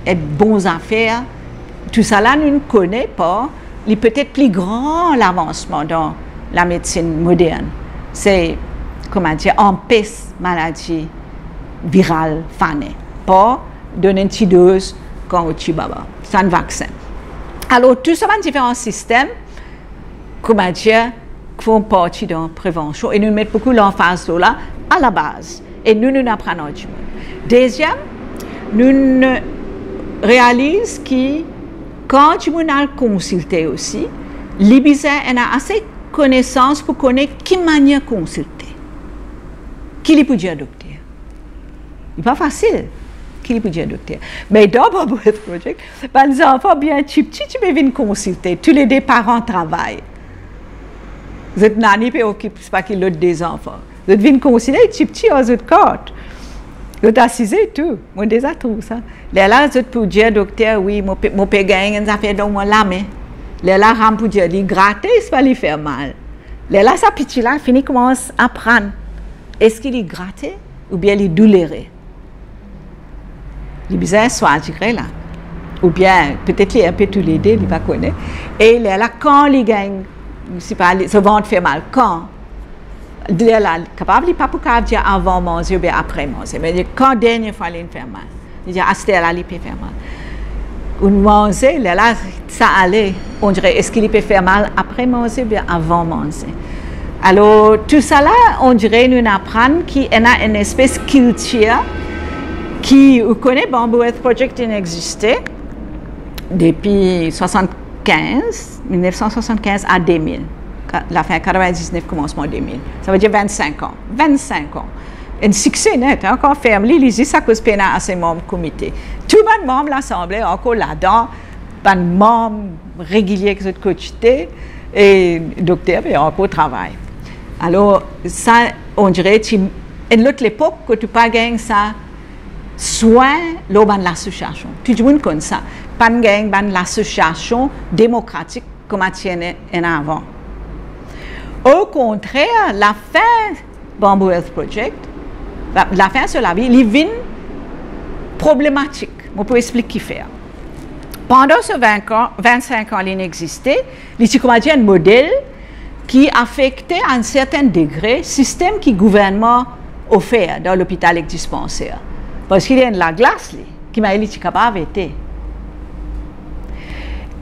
enn bon zafer? Tousala nou'nn kone par li petet pli gran lavansman dan lamedsin modern. Se, kouma dir, anpes maladi viral fane par donn enn ti doz kan ou ti baba. Sa enn vaksin. Alor, tou sa bann diferan sistem, kouma dir, form parti dan prevansion, e nou met boukou lanfaz lor la alabaz, e nou, nou aprann ar dimoun. Deziem, nou realiz ki kan dimoun al konsilte osi, li bizin ena ase konesans pou kone ki manier konsilte, ki li pou dir dokter. Li pa fasil, ki li pou dir dokter. Me dan Bamboo Earth Project, bann zanfan bien tipti ti pe vinn konsilte, toulede paran travay. Zot nani pe okip, sepa ki, lot de zanfan. Zot vinn konsilte tipti ar zot kart. Zot asize tou, mo deza trouv sa. Lerla zot pou dir dokter, wi, mo pe, mo pe gagn enn zafer dan mo lame. Lerla ram pou dir, li grate, sepa li fer mal. Lerla sa piti la fini koumans aprann, eski li grate oubien li doulere. Li bizin swa dire la. Oubien petet li enpe toulede, li pa kone. E lerla kan li gagn, sepa li, so vant fer mal, kan? Lerla kapav li pa pou kapav dir avan manze oubien apre manze, me li, kan dernie fwa linn fer mal? Li dir, aster la, li pe fer mal. Ou manze, lerla sa ale, on dire, eski li pe fer mal apre manze oubien avan manze? Alor, tousala, on dire, nou aprann ki ena enn espes kiltir ki, ou kone, Bamboo Earth Project inn existe depi swasannkinz, mil nef san swasannkinz a de mil, ka-, lafin katrevin-diznef, koumansman de mil. Savedir vinn-sink an. Vinn-sink an. Enn sikse net, en, kan ferm li, li zis akoz pena ase manm komite. Tou bann manm lasanble ankor ladan, bann manm regilie ki zot kotite, e dokter pe ankor travay. Alor, sa, on dire, ti enn lot lepok kot ou pa gagn sa swin lor bann lasosiasion. Tou dimoun konn sa. Pa'nn gagn bann lasosiasion demokratik kouma ti ena, ena avan. Okontrer, lafin Bamboo Earth Project, la, lafin so lavi, li vinn problematik. Mo pou explik kifer. Pandan so vin an, vinn-sink an linn existe, li ti kouma dir enn model ki afekte a enn sertin degre sistem ki gouvernman ofer dan lopital ek dispanser. Parski li enn laglas, li, ki manier li ti kapav ete.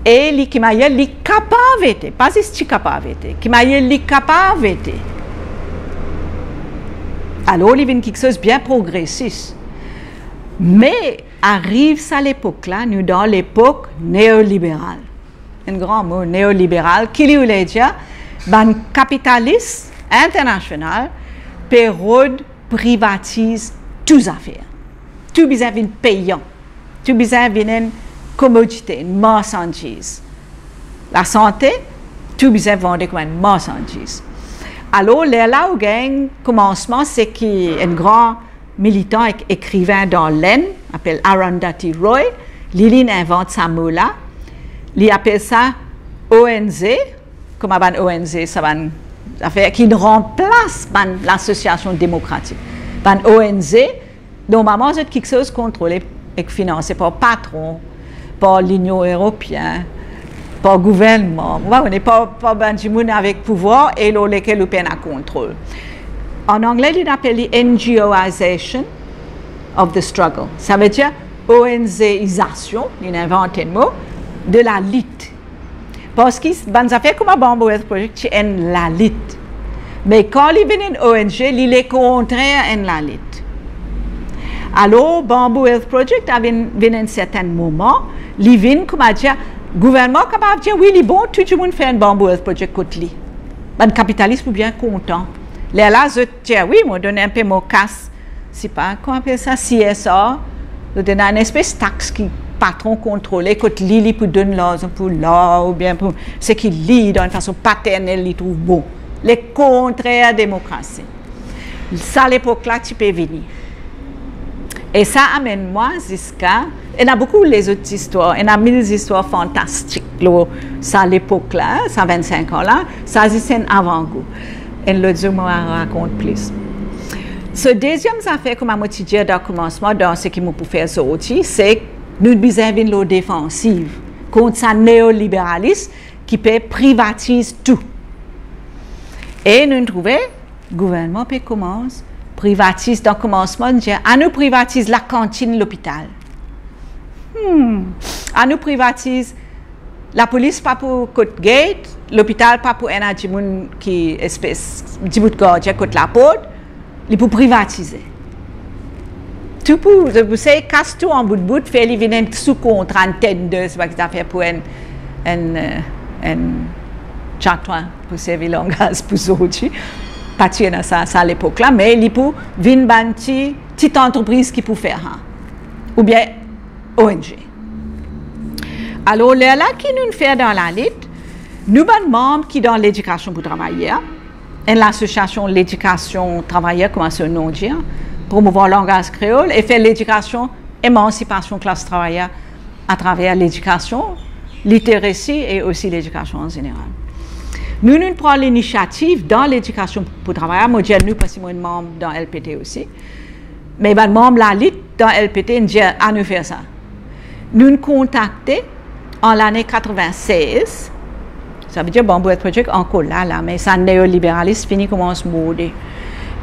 E li, ki manier li kapav ete, pa zis ti kapav ete, ki manier li kapav ete. Alor, li vinn kiksoz bien progresis. Me ariv sa lepok la, nou dan lepok neoliberal. Enn gran mo, neoliberal, ki li oule dir, bann kapitalis internasional pe rod privatiz tou zafer. Tou bizin vinn peyan. Tou bizin vinn enn komodite, enn marsandiz. Lasante, tou bizin vande kouma enn marsandiz. Alor, lerla ou gagn koumansman, seki enn gran militan ek ekriven dan Lenn, apel Arundhati Roy, li, linn invant sa mo la, li apel sa O N G, kouma bann O N G, sa bann zafer ki ranplas bann lasosiasion demokratik. Bann O N G, normalman, zot kiksoz kontrole ek finanse par patron, par Linion Eropien, par gouvernman, ou pa kone, par, par bann dimoun avek pouvwar e lor lekel ou pena kontrol. An angle, li apel li N G Oization of the struggle. Savedir O N G izasion, li invant enn mo, de lalit. Parski bann zafer kouma Bamboo Earth Project ti enn lalit. Me kan li vinn enn O N G, li lekontrer enn lalit. Alor, Bamboo Earth Project a vinn, vinn enn sertin moman, li vinn, kouma dir, gouvernman kapav dir, wi, li bon, tou dimoun fer enn Bamboo Earth Project kot li. Bann kapitalis pou bien kontan. Lerla zot dir, wi, mo donn enpe mo kas, sipa, kouma apel sa, C S R, zot ena enn espes tax ki patron kontrole, kot li, li pou donn larzan pou lar, oubien pou seki li, dan enn fason paternel, li trouv bon. Lekontrer demokrasi. Sa lepok la ti pe vini. E sa amenn mwa ziska, ena boukou lezot zistwar, ena mil zistwar fantastik lor sa lepok la, sa vinn-sink an la, sa zis enn avangou. Enn lot zour, mo a rakont plis. So, deziem zafer, kouma mo ti dir dan komansman, dan seki mo pou fer zordi, se nou bizin vinn lor defansiv kont sa neoliberalis ki pe privatiz tou. E nou trouve, gouvernman pe koumans privatiz. Dan komansman, dir, anou privatiz lakantinn lopital. Hmm. Anou privatiz, lapolis pa pou kot gate, lopital pa pou ena dimoun ki espes, dibout gardien kot laport, li pou privatize. Tou pou, pou sey kas tou an bout bout, fer li vinn enn sou kontra, enn tender, sipa ki zafer pou enn, enn, eh, enn tatwin, pou servi langaz pou zordi. Pa ti ena sa, sa lepok la, me li pou vinn bann ti, ti antrepriz ki pou fer sa. Oubien O N G. Alor, lerla ki nou fer dan lalit, nou bann manm ki dan Ledikasion pou Travayer, enn lasosiasion ledikasion travayer, kouma so nom dir, promouvoir langaz kreol e fer ledikasion, emansipasion klas travayer atraver ledikasion, literesi e osi ledikasion an zeneral. Nou, nou pran linisiativ dan Ledikasion pou Travayer, mo dir nou parski mo enn manm dan L P T osi, me bann manm lalit dan L P T inn dir, anou fer sa. Nou'nn kontakte an lane katrevinnsez, savedir Bamboo Earth Project ankor la, la, me sa neoliberalis fini koumans morde.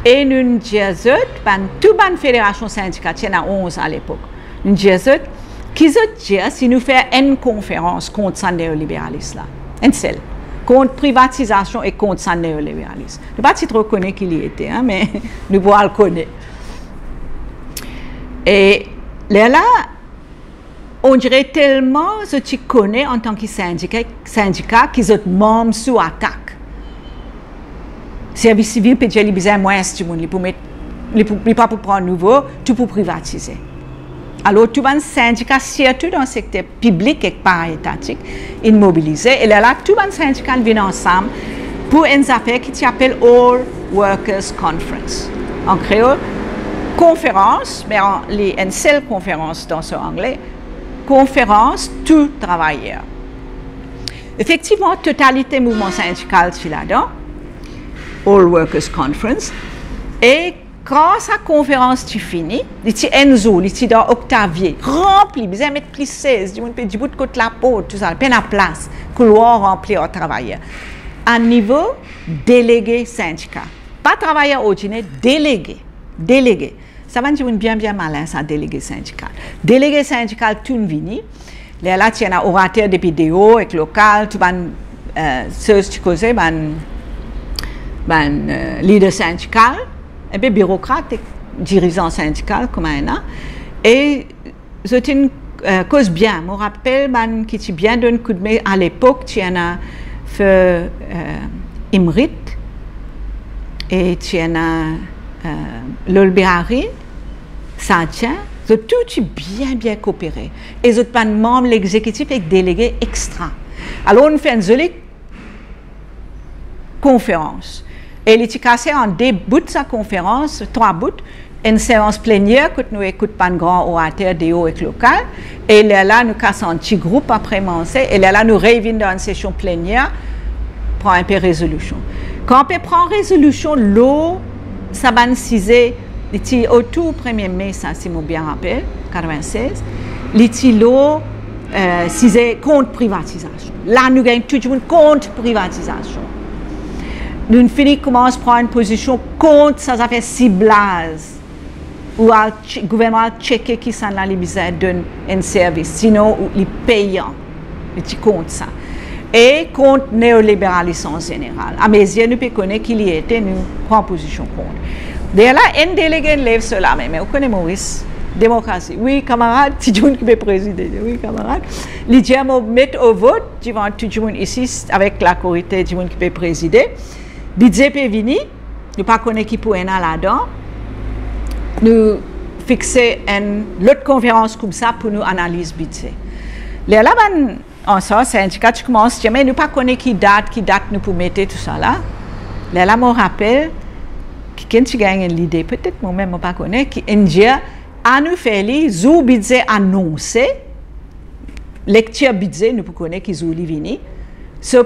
E nou'nn dir zot, bann, tou bann federasion sindika, ti ena onz alepok, nou'nn dir zot, ki zot dir si nou fer enn konferans kont sa neoliberalis la, enn sel, kont privatizasion e kont sa neoliberalis. Nou pa ti tro kone ki li ete, hein, me nou pou al kone. E lerla, on dire telman zot ti kone antan ki sindika, sindika ki zot manm sou atak. Servis sivil pe dir li bizin mwins dimoun, li pou met, li pou, li pa pou pran nouvo, tou pou privatize. Alor, tou bann sindika, sirtou dan sekter piblik ek paraetatik, inn mobilize, e lerla tou bann sindika inn vinn ansam pou enn zafer ki ti apel All Workers Conference. An kreol, konferans, me an, li enn sel konferans dan so angle, konferans tou travayer. Efektivman, totalite mouvman sindikal ti ladan, All Workers Conference, e kan sa konferans ti fini, li ti enn zour, li ti dan Octavier, ranpli, bizin met plis sez, dimoun pe dibout kot laport, tou sa, pena plas, koulwar ranpli ar travayer. A nivo delege sindika. Pa travayer ordiner, delege, delege. Sa bann dimoun bien, bien malin, sa delege sindikal. Delege sindikal tou vini. Lerla ti ena orater depi deor ek lokal, tou bann, eh, soz ti koze, bann, bann, eh, lider sindikal, enpe birokrat ek dirizan sindikal, kouma ena. E zot inn, eh, koz bien. Mo rapel bann ki ti bien donn koudme alepok, ti ena Fe, eh, Imrit, e ti ena, eh, Lolbehari, Satya, zot tou ti bien, bien kopere. E zot bann manm lexekitif ek delege extra. Alor, nou fer enn zoli konferans. E li ti kase an de bout sa konferans, trwa bout, enn seyans plenier kot nou ekout bann gran orater deor ek lokal, e lerla nou kas an ti group apre manze, e lerla nou revinn dan enn sesion plenier, pran enpe rezolision. Kan pe pran rezolision lor sa bann size, li ti otour premie me sa, si mo bien rapel, katrevinnsez, li ti lor, eh, size kont privatizasion. La nou gagn tou dimoun kont privatizasion. Nou'nn fini koumans pran enn pozision kont sa zafer siblaz, ou al tche-, gouvernman al tcheke kisannla li bizin donn enn servis, sinon ou li peyan, li ti kont sa. E kont neoliberalis an zeneral. Amezir nou pe kone ki li ete, nou pran pozision kont. Lerla enn delege inn lev so lame, me ou kone Moris, demokrasi. Wi, kamarad, ti dimoun ki pe prezide. Wi, kamarad. Li dir, mo met o vot, divan tou dimoun isi, avek lakorite dimoun ki pe prezide. Bidze pe vini, nou pa kone ki pou ena ladan. Nou fixe enn lot konferans koumsa pou nou analiz bidze. Lerla bann ansarz sindika ti koumans dir, me nou pa kone ki dat, ki dat nou pou mete tousala. Lerla mo rapel, kikenn ti gagn enn lide, petet mwa mem, mo pa kone, ki inn dir, anou fer li, zour bidze anonse, lektir bidze, nou pou kone ki zour li vini, so,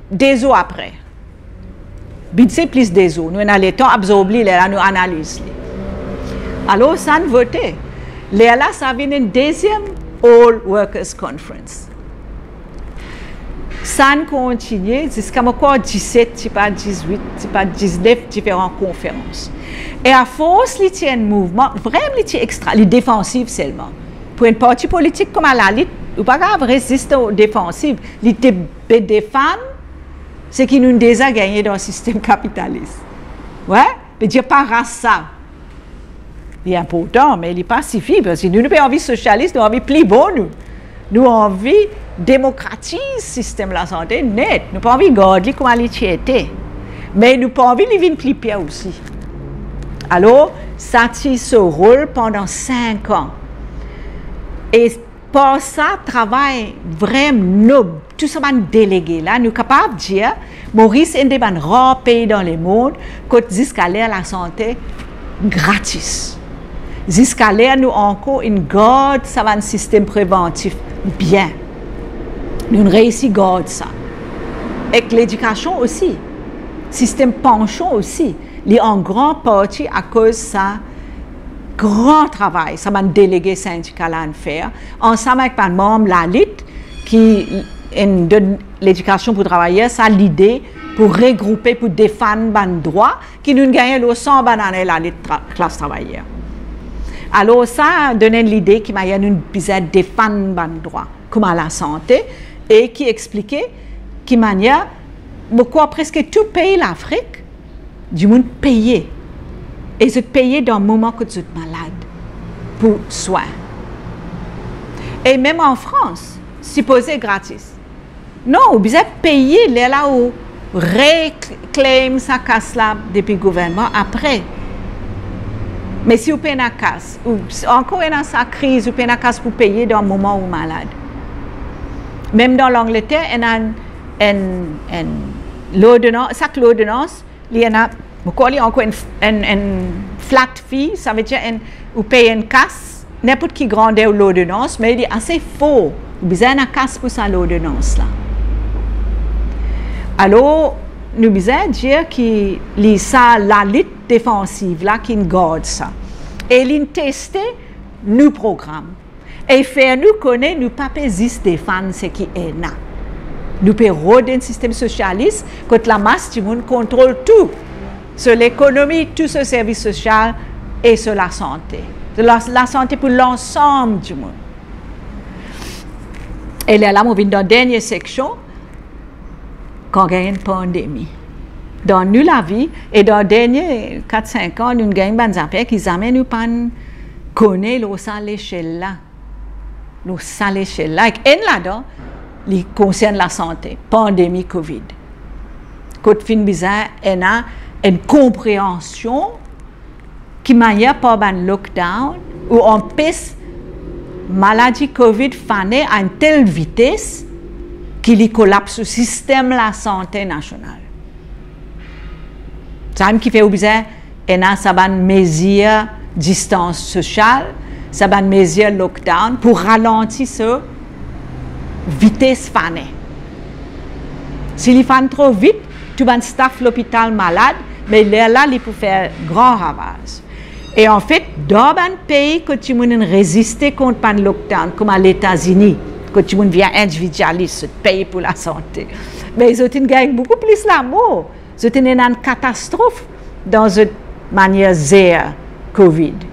de zour apre. Bidze plis de zour, nou ena letan abzorb li, lerla nou analiz li. Alor, sa inn vote. Lerla, sa vinn enn deziem All Workers Conference. Sa inn kontigne ziska, mo krwar, diset, tipa dizwit, tipa diznef diferan konferans. E afors li ti enn mouvman, vremem li ti extra, li defansiv selman. Pou enn parti politik kouma Lalit, ou pa kapav res zis defansiv. Li ti pe defann seki nou'nn deza gagne dan sistem kapitalis. Wi, pe dir pa ras sa. Li inportan, me li pa sifi, parski nou, nou pe anvi sosialis, nou anvi pli bon, nou. Nou anvi demokratiz sistem lasante net. Nou pa anvi gard li kouma li ti ete. Me nou pa anvi li vinn pli pir osi. Alor, sa ti so rol pandan sink an. E par sa, travay vremem nob, tou sa bann delege la, nou kapav dir, Moris enn de bann rar pei dan lemond kot ziska ler lasante gratis. Ziska ler nou ankor inn gard sa bann sistem prevantif bien. Nou'nn reisi gard sa. Ek ledikasion osi, sistem pansion osi, li an gran parti akoz sa gran travay sa bann delege sindika la inn fer, ansam ek bann manm Lalit ki inn donn ledikasion pou travayer, sa lide pou regroupe, pou defann bann drwa ki nou'nn gagne lor san bann ane lalit tra-, klas travayer. Alor, sa donn enn lide ki manier nou bizin defann bann drwa kouma lasante, e ki explike ki manier, mo krwar, preske tou pei Lafrik, dimoun peye. E zot peye dan moman kot zot malad pou swin. E mem an Frans, sipoze gratis. Non, ou bizin peye lerla ou reclaim sa kas la depi gouvernman apre. Me si ou pena kas, ou ankor ena sa kriz, ou pena kas pou peye dan moman ou malad. Mem dan Langleter, ena enn, enn, enn lordonans, sak lordonans, li ena, mo krwar li ankor enn, enn, enn flat fee, savedir enn, ou pey enn kas, ninport ki grander ou lordonans, me li ase for, ou bizin ena kas pou sa lordonans la. Alor, nou bizin dir ki li sa lalit defansiv la ki'nn gard sa. E li'nn teste nou program. E fer nou kone nou pa pe zis defann seki ena. Nou pe rod enn sistem sosialis kot lamas dimoun kontrol tou. So lekonomi, tou so servis sosial e so lasante. So la-, lasante pou lansam dimoun. E lerla mo vinn dan dernie seksion, kan gagn enn pandemi. Dan nou lavi, e dan dernie kat sink an, nou gagn bann zafer ki zame nou pa'nn kone lor sa lesel la. Lor sa lesel la. Ek enn ladan, li konsern lasante, pandemi covid. Kot finn bizin ena enn konpreansion ki manier par bann lockdown ou anpes maladi covid fane a enn tel vites ki li kolaps ou sistem lasante nasional. Samem ki fer ou bizin ena sa bann mezir distans sosial, sa bann mezir lockdown pou ralanti so vites fane. Si li fann tro vit, tou bann staf lopital malad, me lerla li pou fer gran ravaz. E anfet, dan bann pei kot dimoun inn reziste kont bann lockdown, kouma Letazini, kot dimoun vinn individialis, zot pey pou lasante, me zot inn gagn boukou plis lamor. Zot ena enn katastrof dan zot manier zer Covid.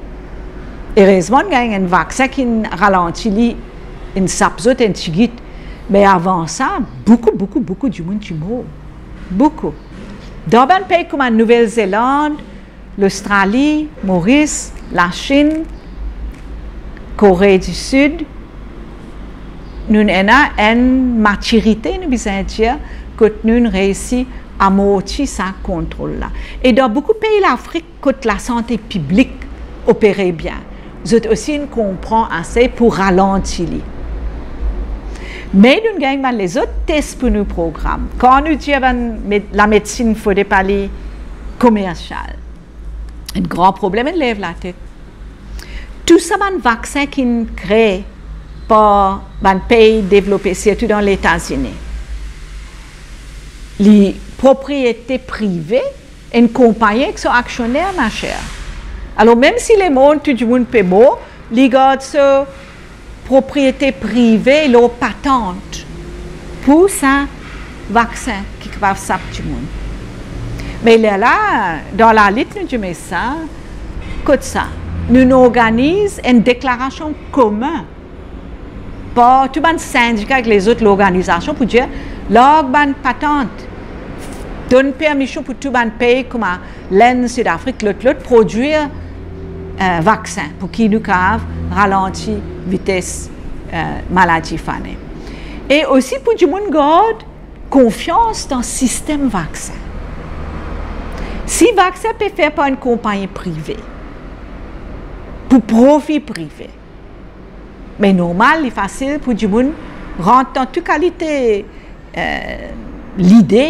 Erezman, gagn enn vaksin ki ralanti li, inn sap zot enn tigit. Me avan sa, boukou, boukou, boukou dimoun ti mor. Boukou. Dan bann pei kouma Nouvel Zeland, Lostrali, Moris, Lasinn, Kore di Sid, nou ena enn matirite, nou bizin dir, kot nou reisi amorti sa kontrol la. E dan boukou pei Lafrik, kot lasante piblik opere bien, zot osi inn konpran ase pou ralanti li. Me nou gagn bann lezot tes pou nou program. Kan nou dir bann med-, lamedsin fode pa li komersial, enn gran problem inn lev latet. Tou sa bann vaksin ki'nn kree par bann pei devlope, sirtou dan Letazini, li propriete prive, enn konpagni ek so aksioner, ma chere. Alor, mem si lemond tou dimoun pe mor, li gard so propriete prive lor patant pou sa vaksin ki kapav sap dimoun. Me lerla, dan lalit, nou dir, me sa, kot sa? Nou'nn organiz enn deklarasion komin par tou bann sindika ek lezot lorganizasion pou dir, larg bann patant, donn permision pou tou bann pei kouma Lenn, Sidafrik, lot, lot, prodwir, eh, vaksin pou ki nou kapav ralanti vites, eh, maladi fane. E osi pou dimoun gard konfians dan sistem vaksin. Si vaksin pe fer par enn konpagni prive, pou profi prive, me normal, li fasil pou dimoun rant dan tou kalite, eh, lide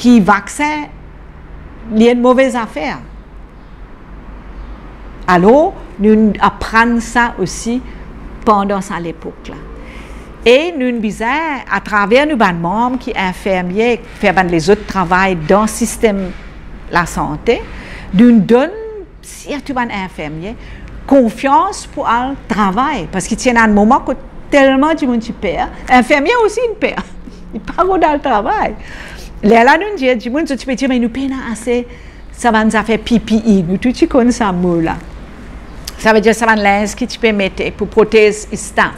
ki vaksin, li enn move zafer. Alor, nou aprann sa osi pandan sa lepok la. E nou bizin, atraver nou bann manm ki infermie, fer bann lezot travay dan sistem lasante, nou donn sirtou bann infermie konfians pou al travay, parski ti ena enn moman kot telman dimoun ti per, infermie osi inn per, li pa rod al travay. Lerla nou dir dimoun, zot ti pe dir, me nou pena ase sa bann zafer P P E, nou tou ti konn sa mo la. Savedir sa bann linz ki ti pe mete pou protez staff.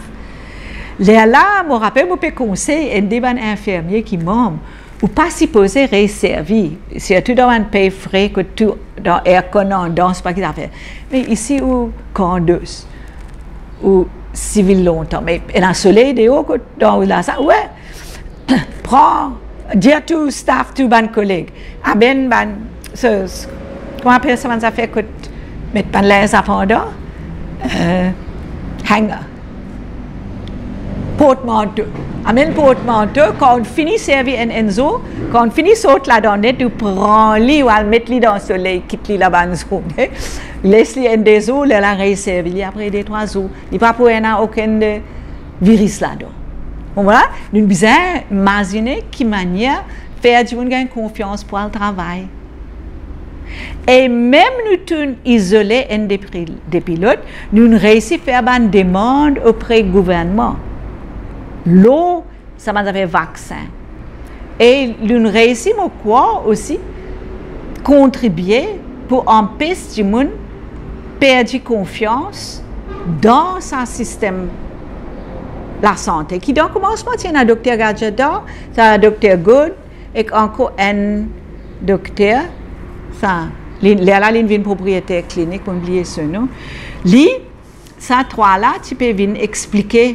Lerla, mo rapel, mo pe konsey enn de bann infermie ki manm, ou pa sipoze reservi, sirtou dan bann pei fre kot tou dan aircon, andans, pa ki zafer. Me isi ou kandos, ou sivil lontan, me ena soley deor kot dan ou la sa, we, pran, dir tou staff, tou bann koleg, amenn bann, so, s-, kouma apel sa bann zafer kot met bann linz apandan? Eh, hanger. Portmanto. Amenn portmanto, kan ou fini servi enn, enn zour, kan ou fini sort ladan net, ou pran li, ou al met li dan soley, kit li la bann zour, les li enn de zour, lerla reservi li apre de trwa zour. Li pa pou ena okenn de viris ladan. Bon, vwala, nou bizin imazine ki manier fer dimoun gagn konfians pou al travay. E mem nou tourn izole enn depi, depi lot, nou reisi fer bann demann opre gouvernman lor sa bann zafer vaksin. E nou reisi, mo krwar osi, kontribie pou anpes dimoun perdi konfians dan sa sistem lasante. Ki dan koumansman ti ena dokter Gadjadar, sa dokter Good, ek ankor enn dokter, sa, li, lerla li vinn propriyeter klinik, mo bliye so nom. Li, sa trwa la ti pe vinn explike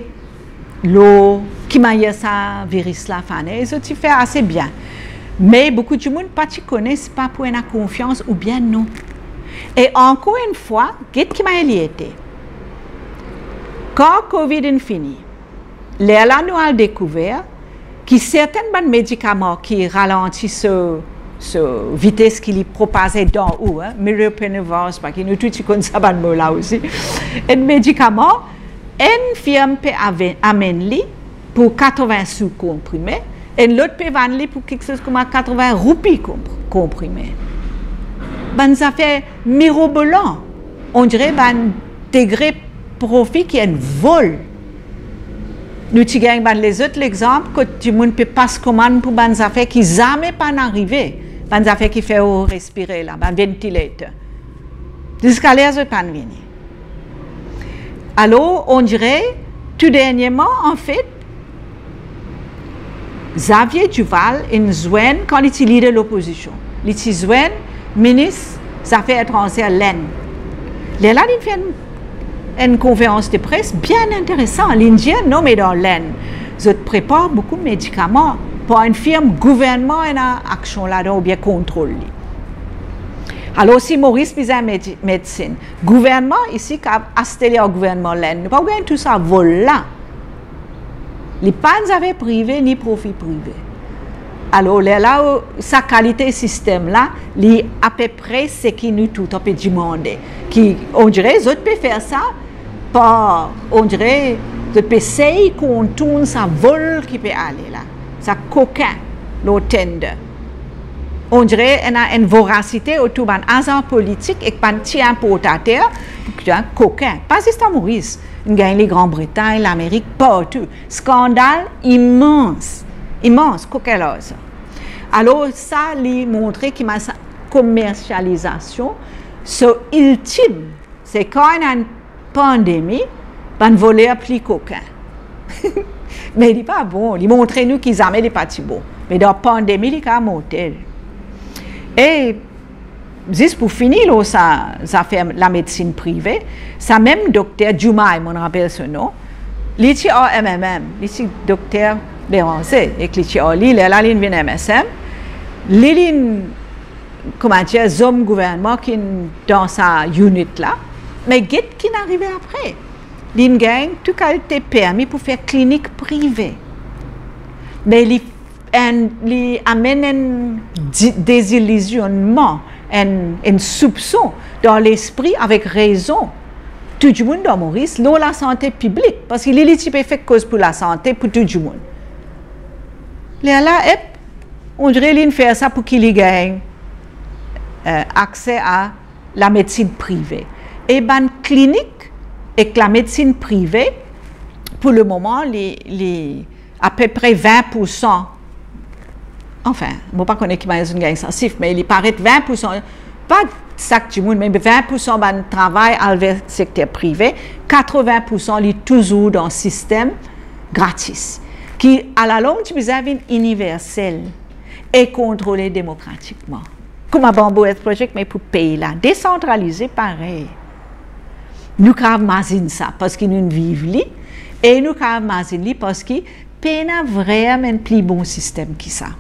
lor ki manier sa viris la fane, e zot ti fer ase bien. Me boukou dimoun pa ti kone si pa pou ena konfians oubien non. E ankor enn fwa, get ki manier li ete. Kan Covid inn fini, lerla nou al dekouver ki sertenn bann medikaman ki ralanti so, so vites ki li propaze dan ou, hein, myropenem virus, pa ki nou tou ti konn sa bann mo la osi. Enn medikaman, enn firm pe ave-, amenn li pou katrovin sou konprime, enn lot pe vann li pou kiksoz kouma katrovin roupi konp-, konprime. Bann zafer mirobolan, on dire bann degre profi ki enn vol. Nou ti gagn bann lezot lexanp kot dimoun pe pas komann pou bann zafer ki zame pa'nn arive, bann zafer ki fer ou respire la, bann ventilator. Ziska ler zot pa'nn vini. Alor, on dire, tou dernieman, anfet, Xavier Duval inn zwenn, kan li ti lider lopozision, li ti zwenn minis zafer etranzer Lenn. Lerla li fer enn, enn konferans de pres bien interesan. Li dir, non, me dan Lenn, zot prepar boukou medikaman par enn firm gouvernman ena aksion ladan oubien kontrol li. Alor, si Moris bizin medi-, medsin, gouvernman isi kav aste li ar gouvernman Lenn. Nou pa pou gagn tou sa vol la. Li pa enn zafer prive, ni profi prive. Alor, lerla, sa kalite sistem la, li apepre seki nou toultan pe dimande. Ki, on dire, zot pe fer sa par, on dire, zot pe sey kontourn sa vol ki pe ale la, sa kokin lor tender. On dire ena enn vorasite otour bann azan politik ek bann ti inportater, kokin, pa zis an Moris, inn gagn li Gran Bretagn, Lamerik, partou. Skandal imans, imans, kokin larzan. Alor, sa li montre ki bann sa komersializasion so iltim, se kan ena enn pandemi, bann voler pli kokin. Me li pa bon, li montre nou ki zame li pa ti bon. Me dan pandemi, li kav mortel. E zis pou fini lor sa zafer lamedsin prive, sa mem dokter Diomaye, mo rapel so nom, li ti ar M M M, li ti dokter Bérenger, ek li ti ar li, lerla li vinn M S M, li, li, kouma dir, zom gouvernman ki dan sa unit la, me get ki'nn arive apre. Li'nn gagn tou kalite permi pou fer klinik prive. Me li, enn, li amenn enn di-, dezilizionnman, enn, enn soupson dan lespri avek rezon tou dimoun dan Moris lor lasante piblik, parski li, li ti pe fer koz pou lasante pou tou dimoun. Lerla, ep, on dire li'nn fer sa pou ki li gagn, eh, akse a lamedsin prive. E bann klinik ek lamedsin prive, pou lemoman, li, li apepre vin poursan. Anfin, mo pa kone ki manier zot inn gagn sa sif, me li paret vin poursan, pa sak dimoun, me vin poursan bann travay al ver sekter prive, katrovin poursan li touzour dan sistem gratis, ki alalong ti bizin vinn iniversel e kontrole demokratikman. Kouma Bamboo Earth Project, me pou pei la, desantralize parey. Nou kav mazinn sa, parski nou viv li, e nou kav mazinn li, parski pena vremem enn pli bon sistem ki sa.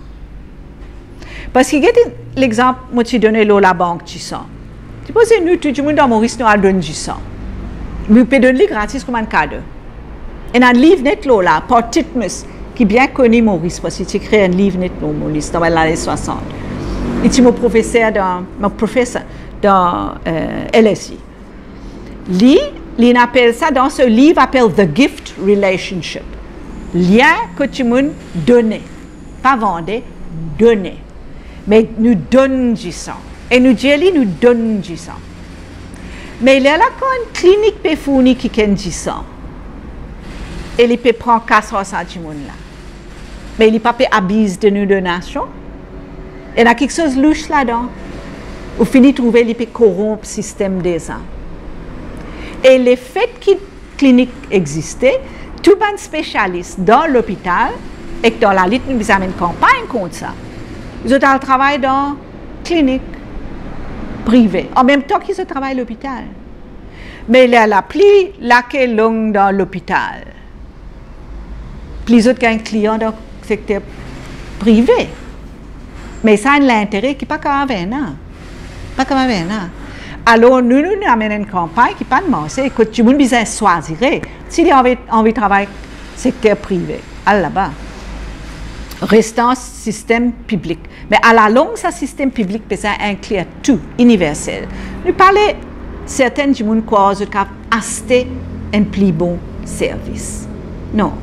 Parski get lexanp mo ti done lor labank disan. Sipoze nou tou dimoun dan Moris nou al donn disan. Nou pe donn li gratis kouma enn kado. Ena liv net lor la, par Titmuss, ki bien koni Moris, parski ti ekrir enn liv net lor Moris dan lane swasant. Li ti mo profeser dan, mo profesor dan, eh, L S E. Li, li'nn apel sa dan so liv apel The Gift Relationship. Lien kot dimoun done, pa vande, done. Me nou donn disan. E nou dir li nou donn disan. Me lerla kan enn klinik pe fourni kikenn disan, e li pe pran kas ar sa dimoun la, me li pa pe abiz de nou donasion, ena kiksoz louch ladan. Ou fini trouve li pe koronp sistem deza. E lefet ki klinik existe, tou bann spesialis dan lopital, ek dan lalit nou bizin amenn kanpagn kont sa, zot al travay dan klinik prive, anmemtan ki zot travay lopital. Me lerla pli lake long dan lopital, pli zot gagn klian dan sekter prive. Me sa enn lintere ki pa kav ena. Pa kav ena. Alor nou, nou, nou amenn enn kanpagn ki pa'nn marse, kot dimoun bizin swazire si li anvi, anvi travay sekter prive, al laba. Restan sistem piblik. Me alalong sa sistem piblik bizin inklir tou, iniversel. Nou pale, serten dimoun krwar zot kav aste enn pli bon servis. Non,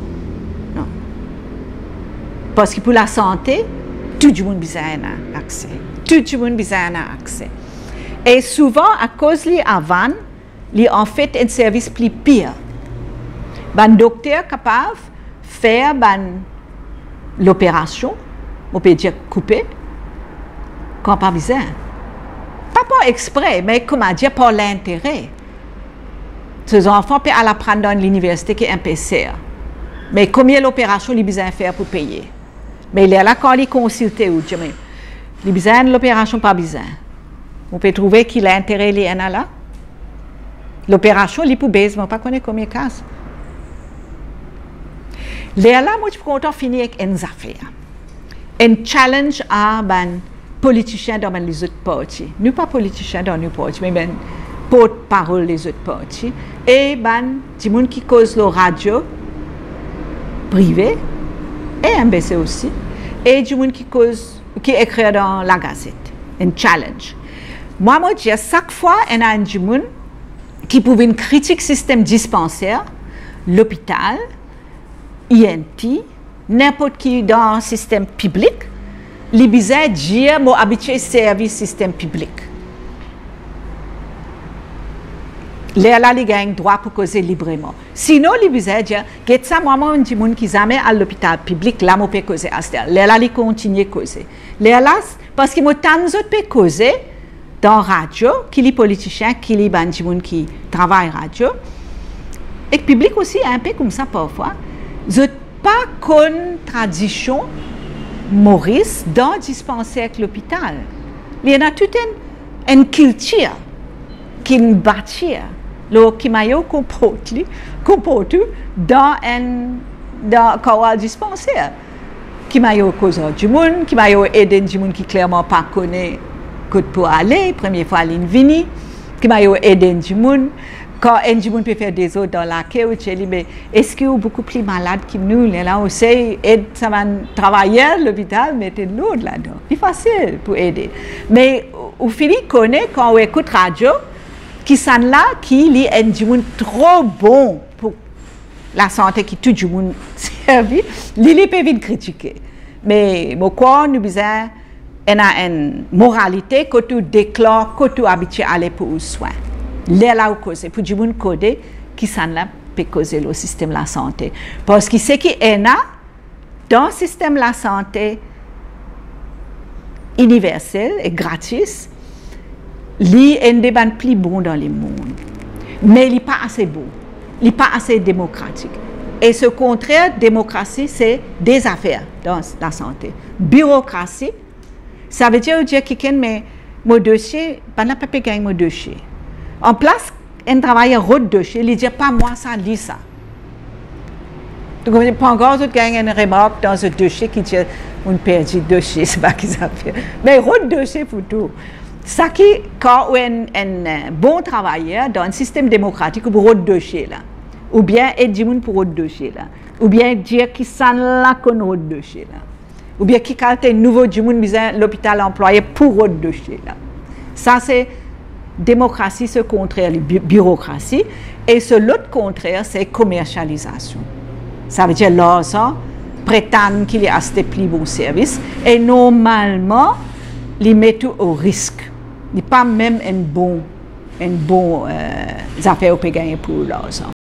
non. Parski pou lasante, tou dimoun bizin ena akse. Tou dimoun bizin ena akse. E souvan, akoz li avan, li anfet enn servis pli pir. Bann dokter kapav fer bann loperasion, mo pe dir koupe, kan pa bizin. Pa par expre, me koumadir par lintere. So zanfan pe al aprann dan liniversite ki inpe ser. Me komie loperasion li bizin fer pou peye? Me lerla kan li konsilte ou, dir, me li bizin enn loperasion, pa bizin? Mo pe trouve ki lintere li ena la. Loperasion li pou bez, mo pa kone komie kas. Lerla mo ti pou kontan fini ek enn zafer. Enn challenge a bann politisien dan bann lezot parti. Nou pa politisien dan nou parti, me bann portparol lezot parti. E bann dimoun ki koz lor radio prive, e M B C osi, e dimoun ki koz, ki ekrir dan lagazet. Enn challenge. Mwa, mo dir, sak fwa ena enn dimoun ki pou vinn kritik sistem dispanser, lopital, I N T, ninport ki dan sistem piblik, li bizin dir, mo abitie servi sistem piblik. Lerla li gagn drwa pou koze libreman. Sinon, li bizin dir, get sa, mwa, mo enn dimoun ki zame al lopital piblik, la mo pe koze aster. Lerla li kontigne koze. Lerla, parski mo tann zot pe koze dan radio, ki li politisien, ki li bann dimoun ki travay radio, ek piblik osi, inpe koumsa parfwa, zot pa konn tradision Moris dan dispanser ek lopital. Li ena tou enn, enn kiltir ki'nn batir lor ki manier ou konport li, konport ou dan enn, dan, kan ou al dispanser. Ki manier ou koz ar dimoun, ki manier ou ed enn dimoun ki klerman pa kone kot pou ale, premie fwa li'nn vini, ki manier ou ed enn dimoun, kan enn dimoun pe fer dezord dan lake, ou dir li, me eski ou boukou pli malad ki nou? Lerla ou sey ed sa bann travayer lopital met enn lord ladan. Li fasil pou ede. Me ou fini kone kan ou ekout radio, kisannla ki li enn dimoun tro bon pou lasante ki tou dimoun servi, li, li pe vinn kritike. Me mo krwar nou bizin ena enn moralite kot ou deklar kot ou abitie ale pou ou swin. Lerla ou koze, pou dimoun kone kisannla pe koze lor sistem lasante. Parski seki ena dan sistem lasante iniversel e gratis, li enn de bann pli bon dan lemond. Me li pa ase bon. Li pa ase demokratik. E so kontrer demokrasi, se de zafer dan lasante. Birokrasi, savedir ou dir kikenn, me mo dosie, bannla pa pe gagn mo dosie. Anplas enn travayer rod dosie, li dir, pa mwa sa, li sa. Donk, pangar zot gagn enn remark dan zot dosie ki dir, mo'nn perdi dosie, se pa ki zafer. Me rod dosie pou tou. Sa ki, kan ou enn, enn, eh, bon travayer dan enn sistem demokratik, ou pou rod dosie la. Oubien ed dimoun pou rod dosie la. Oubien dir kisannla konn rod dosie la. Oubien ki kalite nouvo dimoun bizin lopital anplwaye pou rod dosie la. Sa se demokrasi, so kontrer li bi-, birokrasi, e so lot kontrer se komersializasion. Savedir larzan, pretann ki li aste pli bon servis, e normalman, li met ou o risk. Li pa mem enn bon, enn bon, eh, zafer ou pe gagne pou larzan.